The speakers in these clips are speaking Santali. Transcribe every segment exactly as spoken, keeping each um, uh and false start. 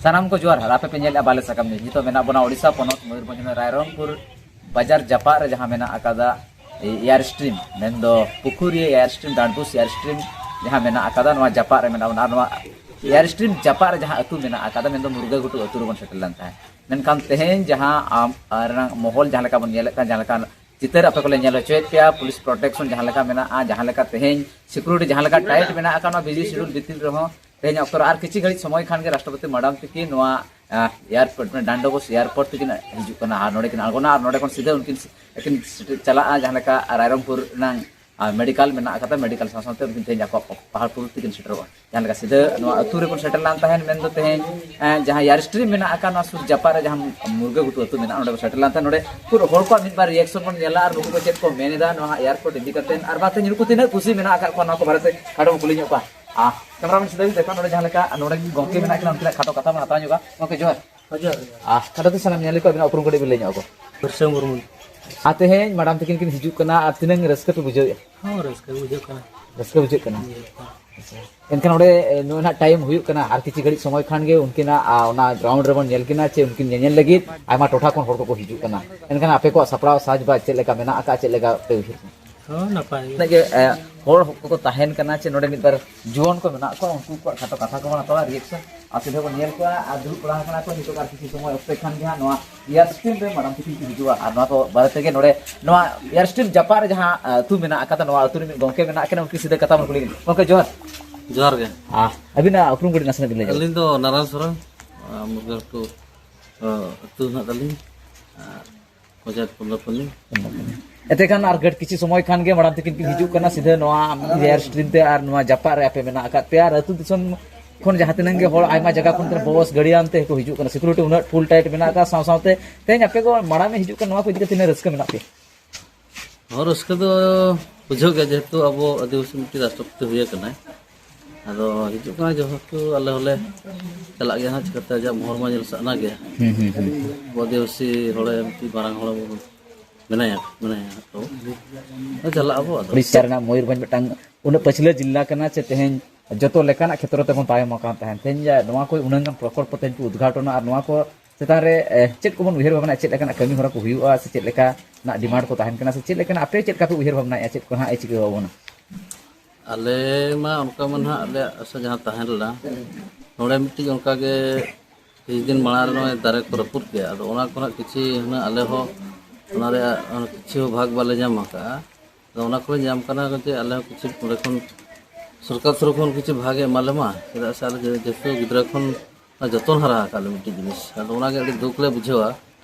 ᱥᱟᱱᱟᱢ ᱠᱚ ᱡᱚᱦᱟᱨ, ᱟᱨ ᱟᱯᱮ ᱯᱮ ᱧᱮᱞᱮᱫᱼᱟ ᱵᱟᱞᱮ ᱥᱟᱠᱟᱢ ᱱᱤᱭᱩᱡᱽ᱾ ᱱᱤᱛᱚᱜ ᱢᱮᱱᱟᱜ ᱵᱚᱱᱟ ᱳᱰᱤᱥᱟ ᱯᱚᱱᱚᱛ ᱢᱚᱭᱩᱨᱵᱷᱚᱸᱡᱽ ᱨᱟᱭᱨᱚᱝᱯᱩᱨ ᱵᱟᱡᱟᱨ ᱡᱟᱯᱟᱜ ᱨᱮ ᱡᱟᱦᱟᱸ ᱢᱮᱱᱟᱜ ᱟᱠᱟᱫᱟ ᱮᱭᱟᱨ ᱥᱴᱨᱤᱢ, ᱢᱮᱱᱫᱚ ᱯᱩᱠᱷᱩᱨᱤᱭᱟᱹ ᱮᱭᱟᱨ ᱥᱴᱨᱤᱢ, ᱰᱟᱸᱰᱵᱩᱥ ᱮᱭᱟᱨ ᱥᱴᱨᱤᱢ ᱡᱟᱦᱟᱸ ᱢᱮᱱᱟᱜ ᱟᱠᱟᱫᱟ, ᱱᱚᱣᱟ ᱡᱟᱯᱟᱜ ᱨᱮ ᱢᱮᱱᱟᱜ ᱵᱚᱱᱟ᱾ ᱟᱨ ᱱᱚᱣᱟ ᱮᱭᱟᱨ ᱥᱴᱨᱤᱢ ᱡᱟᱯᱟᱜ ᱨᱮ ᱡᱟᱦᱟᱸ ᱟᱹᱛᱩ ᱢᱮᱱᱟᱜ ᱟᱠᱟᱫᱟ, ᱢᱮᱱᱫᱚ ᱢᱩᱨᱜᱟᱹ ᱜᱷᱩᱴᱩ ᱟᱹᱛᱩ ᱨᱮᱵᱚᱱ ᱥᱮᱴᱮᱨ ᱞᱮᱱ ᱛᱟᱦᱮᱸᱫ᱾ ᱢᱮᱱᱠᱷᱟᱱ ᱛᱮᱦᱮᱧ ᱡᱟᱦᱟᱸ ᱟᱢ ᱟᱨ ᱨᱮᱱᱟᱜ ᱢᱚᱦᱚᱞ ᱡᱟᱦᱟᱸ ᱞᱮᱠᱟ ᱵᱚᱱ ᱧᱮᱞᱮᱫ ᱠᱟᱱ, ᱡᱟᱦᱟᱸ ᱞᱮᱠᱟ ᱪᱤᱛᱟᱹᱨ ᱟᱯᱮ ᱠᱚᱞᱮ ᱧᱮᱞ ᱦᱚᱪᱚᱭᱮᱫ ᱯᱮᱭᱟ, ᱯᱩᱞᱤᱥ ᱯᱨᱚᱴᱮᱠᱥᱚᱱ ᱡᱟᱦᱟᱸ ᱞᱮᱠᱟ ᱢᱮᱱᱟᱜᱼᱟ, ᱡᱟᱦᱟᱸ ᱞᱮᱠᱟ ᱛᱮᱦᱮᱧ ᱥᱤᱠᱩᱨᱤᱴᱤ ᱡᱟᱦᱟᱸ ᱞᱮᱠᱟ ᱴᱟᱭᱤᱴ ᱢᱮᱱᱟᱜ ᱟᱠᱟᱫ ᱱᱚᱣᱟ ᱵᱤᱡᱤ ᱥᱤᱰᱩᱞ ᱵᱷᱤᱛᱤᱨ ᱨᱮᱦᱚᱸ, ᱛᱮᱦᱮᱧ ᱚᱠᱛᱚ ᱨᱮ ᱟᱨ ᱠᱤᱪᱷᱩ ᱜᱷᱟᱹᱲᱤᱡ ᱥᱚᱢᱚᱭ ᱠᱷᱟᱱ ᱜᱮ ᱨᱟᱥᱴᱨᱚᱯᱚᱛᱤ ᱢᱟᱰᱟᱢ ᱛᱤᱠᱤᱱ ᱱᱚᱣᱟ, ᱟᱸ, ᱮᱭᱟᱨᱯᱳᱨᱴ, ᱢᱟᱱᱮ ᱰᱟᱱᱰᱚᱵᱳᱥ ᱮᱭᱟᱨᱯᱳᱨᱴ ᱛᱮᱠᱤᱱ ᱦᱤᱡᱩᱜ ᱠᱟᱱᱟ ᱟᱨ ᱱᱚᱰᱮ ᱠᱤᱱ ᱟᱬᱜᱚᱱᱟ ᱟᱨ ᱱᱚᱰᱮ ᱠᱷᱚᱱ ᱥᱤᱫᱷᱟᱹ ᱩᱱᱠᱤᱱ ᱠᱤᱱ ᱥᱮᱴᱮᱨ ᱪᱟᱞᱟᱜᱼᱟ ᱡᱟᱦᱟᱸ ᱞᱮᱠᱟ ᱨᱟᱭᱨᱚᱝᱯᱩᱨ ᱨᱮᱱᱟᱝ, ᱟᱸ, ᱢᱮᱰᱤᱠᱟᱞ ᱢᱮᱱᱟᱜ ᱟᱠᱟᱫᱟ, ᱢᱮᱰᱤᱠᱟᱞ ᱥᱟᱶ ᱥᱟᱶᱛᱮ ᱩᱱᱠᱤᱱ ᱛᱮᱦᱮᱧ ᱟᱠᱚᱣᱟᱜ ᱯᱟᱦᱟᱲᱯᱩᱨ ᱛᱮᱠᱤᱱ ᱥᱮᱴᱮᱨᱚᱜᱼᱟ᱾ ᱡᱟᱦᱟᱸ ᱞᱮᱠᱟ ᱥᱤᱫᱷᱟᱹ ᱱᱚᱣᱟ ᱟᱹᱛᱩ ᱨᱮᱵᱚᱱ ᱥᱮᱴᱮᱨ ᱞᱮᱱ ᱛᱟᱦᱮᱸᱫ, ᱢᱮᱱᱫᱚ ᱛᱮᱦᱮᱧ, ᱮᱸ, ᱡᱟᱦᱟᱸ ᱮᱭᱟᱨ ᱥᱴᱨᱤᱢ ᱢᱮᱱᱟᱜ ᱟᱠᱟᱫ ᱱᱚᱣᱟ ᱥᱩᱨ ᱡᱟᱯᱟᱜ ᱨᱮ ᱡᱟᱦᱟᱸ ᱢᱩᱨᱜᱟᱹ ᱜᱷᱩᱴᱩ ᱟᱹᱛᱩ ᱢᱮᱱᱟᱜᱼᱟ, ᱚᱸᱰᱮ ᱵᱚᱱ ᱥᱮᱴᱮᱨ ᱞᱮᱱ ᱛᱟᱦᱮᱸᱫ᱾ ᱱᱚᱰᱮ ᱯᱩᱨᱟᱹ ᱦᱚᱲ ᱠᱚᱣᱟᱜ ᱢᱤᱫ ᱵᱟᱨ ᱨᱤᱭᱮᱠᱥᱚᱱ ᱵᱚᱱ ᱧᱮᱞᱟ ᱟᱨ ᱱᱩᱠᱩ ᱠᱚ ᱪᱮᱫ ᱠᱚ ᱢᱮᱱ ᱮᱫᱟ ᱱᱚᱣᱟ ᱮᱭᱟᱨᱯᱳᱨᱴ ᱤᱫᱤ ᱠᱟᱛᱮ, ᱟᱨ ᱵᱟᱝ ᱛᱮᱦᱮᱧ ᱱᱩᱠᱩ ᱛᱤᱱᱟᱹᱜ ᱠᱩᱥᱤ ᱢᱮᱱᱟᱜ ᱟᱠᱟᱫ ᱠᱚᱣᱟ ᱱᱚᱣᱟ ᱠᱚ ᱵᱟᱨᱮᱛᱮ ᱠᱷᱟᱴᱚ ᱵᱚᱱ ᱠᱩᱞᱤ ᱧᱚᱜ ᱠᱚᱣᱟ᱾ ᱟᱨ ᱠᱮᱢᱮᱨᱟᱢᱮᱱ ᱥᱤᱫᱷᱟᱹ ᱜᱮ ᱫᱮᱠᱷᱟᱣ, ᱱᱚᱰᱮ ᱡᱟᱦᱟᱸ ᱞᱮᱠᱟ ᱱᱚᱰᱮ ᱜᱚᱢᱠᱮ ᱢᱮᱱᱟᱜ ᱠᱤᱱᱟ, ᱩᱱᱠᱤᱱᱟᱜ ᱠᱷᱟᱴᱚ ᱠᱟᱛᱷᱟ ᱵᱚᱱ ᱦᱟᱛᱟᱣ ᱧᱚᱜᱟ᱾ ᱜᱚᱢᱠᱮ ᱡᱚᱦᱟᱨ᱾ ᱦᱚᱸ, ᱡᱚᱦᱟᱨ ᱜᱮ᱾ ᱟᱨ ᱠᱷᱟᱴᱚ ᱛᱮ ᱥᱟᱱᱟᱢ ᱧᱮᱞ ᱠᱚ ᱟᱵᱤᱱᱟᱜ ᱩᱯᱨᱩᱢ ᱠᱟᱹᱴᱤᱡ ᱵᱤᱱ ᱞᱟᱹᱭ ᱧᱚᱜ ᱟᱠᱚ᱾ ᱵᱤᱨᱥᱟ ᱢᱩᱨᱢᱩ᱾ ᱟᱨ ᱛᱮᱦᱮᱧ ᱢᱟᱰᱟᱢ ᱛᱟᱹᱠᱤᱱ ᱠᱤᱱ ᱦᱤᱡᱩᱜ ᱠᱟᱱᱟ ᱟᱨ ᱛᱤᱱᱟᱹᱝ ᱨᱟᱹᱥᱠᱟᱹ ᱯᱮ ᱵᱩᱡᱷᱟᱹᱣᱮᱫᱼᱟ? ᱦᱚᱸ, ᱨᱟᱹᱥᱠᱟᱹ ᱵᱩᱡᱷᱟᱹᱜ ᱠᱟᱱᱟ᱾ ᱨᱟᱹᱥᱠᱟᱹ ᱵᱩᱡᱷᱟᱹᱜ ᱠᱟᱱᱟ᱾ ᱵᱩᱡᱷᱟᱹᱜ ᱠᱟᱱᱟ᱾ ᱮᱱᱠᱷᱟᱱ ᱚᱸᱰᱮ, ᱮ, ᱱᱚᱜᱼᱚᱭ ᱱᱟᱦᱟᱜ ᱴᱟᱭᱤᱢ ᱦᱩᱭᱩᱜ ᱠᱟᱱᱟ, ᱟᱨ ᱠᱤᱪᱷᱩ ᱜᱷᱟᱹᱲᱤᱡ ᱥᱚᱢᱚᱭ ᱠᱷᱟᱱ ᱜᱮ ᱩᱱᱠᱤᱱᱟᱜ, ᱟ, ᱚᱱᱟ ᱜᱨᱟᱣᱩᱱᱰ ᱨᱮᱵᱚᱱ ᱧᱮᱞ ᱠᱤᱱᱟ ᱪᱮ ᱩᱱᱠᱤᱱ ᱧᱮᱧᱮᱞ ᱞᱟᱹᱜᱤᱫ ᱟᱭᱢᱟ ᱴᱚᱴᱷᱟ ᱠᱷᱚᱱ ᱦᱚᱲ ᱠᱚᱠᱚ ᱦᱤᱡᱩᱜ ᱠᱟᱱᱟ᱾ ᱮᱱᱠᱷᱟᱱ ᱟᱯᱮ ᱠᱚᱣᱟᱜ ᱥᱟᱯᱲᱟᱣ ᱥᱟᱡᱽᱵᱟᱡᱽ ᱪᱮᱫ ᱞᱮᱠᱟ ᱢᱮᱱᱟᱜ ᱟᱠᱟᱫ, ᱪᱮᱫ ᱞᱮᱠᱟ ᱯᱮ ᱩᱭᱦᱟᱹᱨ ᱠᱟᱱᱟ? ᱦᱚᱸ, ᱱᱟᱯᱟᱭ ᱜᱮ᱾ ᱛᱤᱱᱟᱹᱜ ᱜᱮ, ᱮ, ᱦᱚᱲ ᱠᱚᱠᱚ ᱛᱟᱦᱮᱱ ᱠᱟᱱᱟ ᱪᱮ ᱱᱚᱰᱮ ᱢᱤᱫ ᱵᱟᱨ ᱡᱩᱣᱟᱹᱱ ᱠᱚ ᱢᱮᱱᱟᱜ ᱠᱚᱣᱟ, ᱩᱱᱠᱩ ᱠᱚᱣᱟᱜ ᱠᱷᱟᱴᱚ ᱠᱟᱛᱷᱟ ᱠᱚᱵᱚᱱ ᱦᱟᱛᱟᱣᱟ, ᱨᱤᱭᱮᱠᱥᱚᱱ᱾ ᱟᱨ ᱥᱤᱫᱷᱟᱹ ᱵᱚᱱ ᱧᱮᱞ ᱠᱚᱣᱟ ᱟᱨ ᱫᱩᱲᱩᱵ ᱵᱟᱲᱟ ᱟᱠᱟᱱᱟ ᱠᱚ ᱱᱤᱛᱚᱜ, ᱟᱨ ᱠᱤᱪᱷᱩ ᱥᱚᱢᱚᱭ ᱚᱠᱛᱮ ᱠᱷᱟᱱ ᱜᱮ ᱦᱟᱸᱜ ᱱᱚᱣᱟ ᱮᱭᱟᱨ ᱥᱴᱨᱤᱢ ᱨᱮ ᱢᱟᱰᱟᱢ ᱛᱟᱹᱠᱤᱱ ᱠᱤᱱ ᱦᱤᱡᱩᱜᱼᱟ᱾ ᱟᱨ ᱱᱚᱣᱟ ᱠᱚ ᱵᱟᱨᱮ ᱛᱮᱜᱮ ᱱᱚᱰᱮ ᱱᱚᱣᱟ ᱮᱭᱟᱨ ᱥᱴᱨᱤᱢ ᱡᱟᱯᱟᱜ ᱨᱮ ᱡᱟᱦᱟᱸ, ᱟ, ᱟᱹᱛᱩ ᱢᱮᱱᱟᱜ ᱟᱠᱟᱫᱟ, ᱱᱚᱣᱟ ᱟᱹᱛᱩ ᱨᱮ ᱢᱤᱫ ᱜᱚᱢᱠᱮ ᱢᱮᱱᱟᱜ ᱠᱤᱱᱟ, ᱩᱱᱠᱤᱱ ᱥᱤᱫᱷᱟᱹ ᱠᱟᱛᱷᱟ ᱵᱚᱱ ᱠᱩᱞᱤ ᱠᱤᱱᱟ᱾ ᱜᱚᱢᱠᱮ ᱡᱚᱦᱟᱨ᱾ ᱡᱚᱦᱟᱨ ᱜᱮ᱾ ᱟ, ᱟᱹᱵᱤᱱᱟᱜ ᱩᱯᱨᱩᱢ ᱠᱟᱹᱴᱤᱡ ᱱᱟᱥᱮᱱᱟᱜ ᱵᱤᱱ ᱞᱟᱹᱭ ᱧᱚᱜ? ᱟᱹᱞᱤᱧ ᱫᱚ ᱱᱟᱨᱟᱭᱚᱱ ᱥᱚᱨᱮᱱ, ᱟ, ᱢᱩᱨᱜᱟᱹ ᱜᱷᱩᱴᱩ, ᱟ, ᱟᱹᱛᱩ ᱦᱮᱱᱟᱜ ᱛᱟᱹᱞᱤᱧ, ᱟᱨ ᱯᱚᱧᱪᱟᱭᱮᱛ ᱯᱚᱱᱫᱨᱚᱯᱚᱞᱞᱤ᱾ ᱮᱱᱛᱮ ᱠᱷᱟᱱ ᱟᱨ ᱜᱷᱟᱹᱴ ᱠᱤᱪᱷᱩ ᱥᱚᱢᱚᱭ ᱠᱷᱟᱱ ᱜᱮ ᱢᱟᱲᱟᱝ ᱛᱤᱠᱤᱱ ᱠᱤᱱ ᱦᱤᱡᱩᱜ ᱠᱟᱱᱟ ᱥᱤᱫᱷᱟᱹ ᱱᱚᱣᱟ ᱮᱭᱟᱨ ᱥᱴᱨᱤᱢ ᱛᱮ, ᱟᱨ ᱱᱚᱣᱟ ᱡᱟᱯᱟᱜ ᱨᱮ ᱟᱯᱮ ᱢᱮᱱᱟᱜ ᱟᱠᱟᱫ ᱯᱮᱭᱟ, ᱟᱨ ᱟᱹᱛᱩ ᱫᱤᱥᱚᱢ ᱠᱷᱚᱱ ᱡᱟᱦᱟᱸ ᱛᱤᱱᱟᱹᱜ ᱜᱮ ᱦᱚᱲ ᱟᱭᱢᱟ ᱡᱟᱭᱜᱟ ᱠᱷᱚᱱ ᱛᱮ ᱵᱚᱥ ᱜᱟᱹᱰᱤ ᱟᱱᱛᱮ ᱠᱚ ᱦᱤᱡᱩᱜ ᱠᱟᱱᱟ, ᱥᱤᱠᱩᱨᱤᱴᱤ ᱩᱱᱟᱹᱜ ᱯᱷᱩᱞ ᱴᱟᱭᱤᱴ ᱢᱮᱱᱟᱜ ᱟᱠᱟᱫ, ᱥᱟᱶ ᱥᱟᱶᱛᱮ ᱛᱮᱦᱮᱧ ᱟᱯᱮ ᱠᱚ ᱢᱟᱲᱟᱝ ᱮ ᱦᱤᱡᱩᱜ ᱠᱟᱱᱟ, ᱱᱚᱣᱟ ᱠᱚ ᱤᱫᱤ ᱠᱟᱛᱮ ᱛᱤᱱᱟᱹᱜ ᱨᱟᱹᱥᱠᱟᱹ ᱢᱮᱱᱟᱜ ᱯᱮᱭᱟ? ᱦᱚᱸ, ᱨᱟᱹᱥᱠᱟᱹ ᱫᱚ ᱵᱩᱡᱷᱟᱹᱜ ᱜᱮᱭᱟ, ᱡᱮᱦᱮᱛᱩ ᱟᱵᱚ ᱟᱹᱫᱤᱵᱟᱹᱥᱤ ᱢᱤᱫᱴᱤᱡ ᱨᱟᱥᱴᱨᱚᱯᱚᱛᱤ ᱦᱩᱭ ᱟᱠᱟᱱᱟᱭ᱾ ᱟᱫᱚ ᱦᱤᱡᱩᱜ ᱠᱟᱱᱟ, ᱡᱮᱦᱮᱛᱩ ᱟᱞᱮ ᱦᱚᱸᱞᱮ ᱪᱟᱞᱟᱜ ᱜᱮᱭᱟ ᱦᱟᱸᱜ, ᱪᱤᱠᱟᱹᱛᱮ ᱟᱡᱟᱜ ᱢᱚᱦᱚᱨ ᱢᱟ ᱧᱮᱞ ᱥᱟᱱᱟ ᱜᱮᱭᱟ᱾ ᱦᱩᱸ, ᱦᱩᱸ, ᱦᱩᱸ᱾ ᱟᱵᱚ ᱟᱹᱫᱤᱵᱟᱹᱥᱤ ᱦᱚᱲᱮ ᱢᱤᱫᱴᱤᱡ ᱢᱟᱨᱟᱝ ᱦᱚᱲ ᱵᱚᱱ ᱢᱮᱱᱟᱭᱟ, ᱢᱮᱱᱟᱭᱟ ᱛᱚ᱾ ᱟᱫᱚ ᱪᱟᱞᱟᱜ ᱟᱵᱚ ᱟᱫᱚ᱾ ᱩᱲᱤᱥᱥᱟ ᱨᱮᱱᱟᱜ ᱢᱚᱭᱩᱨᱵᱷᱚᱸᱡᱽ ᱢᱤᱫᱴᱟᱝ ᱩᱱᱟᱹᱜ ᱯᱟᱹᱪᱷᱞᱟᱹ ᱡᱤᱞᱟ ᱠᱟᱱᱟ ᱪᱮ ᱛᱮᱦᱮᱧ ᱡᱚᱛᱚ ᱞᱮᱠᱟᱱᱟᱜ ᱠᱷᱮᱛᱨᱚ ᱛᱮᱵᱚᱱ ᱛᱟᱭᱚᱢ ᱟᱠᱟᱱ ᱛᱟᱦᱮᱸᱫ᱾ ᱛᱮᱦᱮᱧ ᱱᱚᱣᱟ ᱠᱚ ᱩᱱᱟᱹᱝ ᱜᱟᱱ ᱯᱨᱚᱠᱚᱞᱯᱚ ᱛᱮᱦᱮᱧ ᱠᱚ ᱩᱫᱽᱜᱷᱟᱴᱚᱱᱟ ᱟᱨ ᱱᱚᱣᱟ ᱠᱚ ᱪᱮᱛᱟᱱ ᱨᱮ, ᱮ, ᱪᱮᱫ ᱠᱚᱵᱚᱱ ᱩᱭᱦᱟᱹᱨ ᱵᱷᱟᱵᱽᱱᱟᱭᱟ, ᱪᱮᱫ ᱞᱮᱠᱟᱱᱟᱜ ᱠᱟᱹᱢᱤ ᱦᱚᱨᱟ ᱠᱚ ᱦᱩᱭᱩᱜᱼᱟ, ᱥᱮ ᱪᱮᱫ ᱞᱮᱠᱟᱱᱟᱜ ᱰᱤᱢᱟᱱᱰ ᱠᱚ ᱛᱟᱦᱮᱱ ᱠᱟᱱᱟ, ᱥᱮ ᱪᱮᱫ ᱞᱮᱠᱟᱱᱟᱜ ᱟᱯᱮ ᱪᱮᱫ ᱞᱮᱠᱟ ᱯᱮ ᱩᱭᱦᱟᱹᱨ ᱵᱷᱟᱵᱽᱱᱟᱭᱮᱫᱼᱟ, ᱪᱮᱫ ᱠᱚ ᱦᱟᱸᱜ ᱮ ᱪᱤᱠᱟᱹ ᱟᱵᱚᱱᱟ? ᱟᱞᱮ ᱢᱟ ᱚᱱᱠᱟ ᱢᱟ ᱱᱟᱦᱟᱜ ᱟᱞᱮᱭᱟᱜ ᱟᱥᱟ ᱡᱟᱦᱟᱸ ᱛᱟᱦᱮᱸ ᱞᱮᱱᱟ, ᱱᱚᱰᱮ ᱢᱤᱫᱴᱤᱡ ᱚᱱᱠᱟ ᱜᱮ ᱠᱤᱪᱷᱩ ᱫᱤᱱ ᱢᱟᱲᱟᱝ ᱨᱮ ᱱᱚᱜᱼᱚᱭ ᱫᱟᱨᱮ ᱠᱚ ᱨᱟᱹᱯᱩᱫ ᱠᱮᱫᱼᱟ, ᱟᱫᱚ ᱚᱱᱟ ᱠᱚᱨᱮᱱᱟᱜ ᱠᱤᱪᱷᱩ ᱦᱩᱱᱟᱹᱝ ᱟᱞᱮ ᱦᱚᱸ ᱚᱱᱟ ᱨᱮᱭᱟᱜ ᱠᱤᱪᱷᱩ ᱵᱷᱟᱜᱽ ᱵᱟᱞᱮ ᱧᱟᱢ ᱟᱠᱟᱫᱼᱟ᱾ ᱟᱫᱚ ᱚᱱᱟ ᱠᱚᱞᱮ ᱧᱟᱢ ᱠᱟᱱᱟ ᱡᱮ ᱟᱞᱮ ᱦᱚᱸ ᱠᱤᱪᱷᱩ ᱱᱚᱰᱮ ᱠᱷᱚᱱ ᱥᱚᱨᱠᱟᱨ ᱛᱚᱨᱚᱯ ᱠᱷᱚᱱ ᱠᱤᱪᱷᱩ ᱵᱷᱟᱜᱽ ᱮ ᱮᱢᱟ ᱞᱮᱢᱟ, ᱪᱮᱫᱟᱜ ᱥᱮ ᱟᱞᱮ ᱡᱮ-, ᱡᱮᱦᱮᱛᱩ ᱜᱤᱫᱽᱨᱟᱹ ᱠᱷᱚᱱ ᱡᱚᱛᱚᱱ ᱦᱟᱨᱟ ᱟᱠᱟᱫ ᱞᱮ ᱢᱤᱫᱴᱤᱡ ᱡᱤᱱᱤᱥ, ᱟᱫᱚ ᱚᱱᱟᱜᱮ ᱟᱹᱰᱤ ᱫᱩᱠ ᱞᱮ ᱵᱩᱡᱷᱟᱹᱣᱟ᱾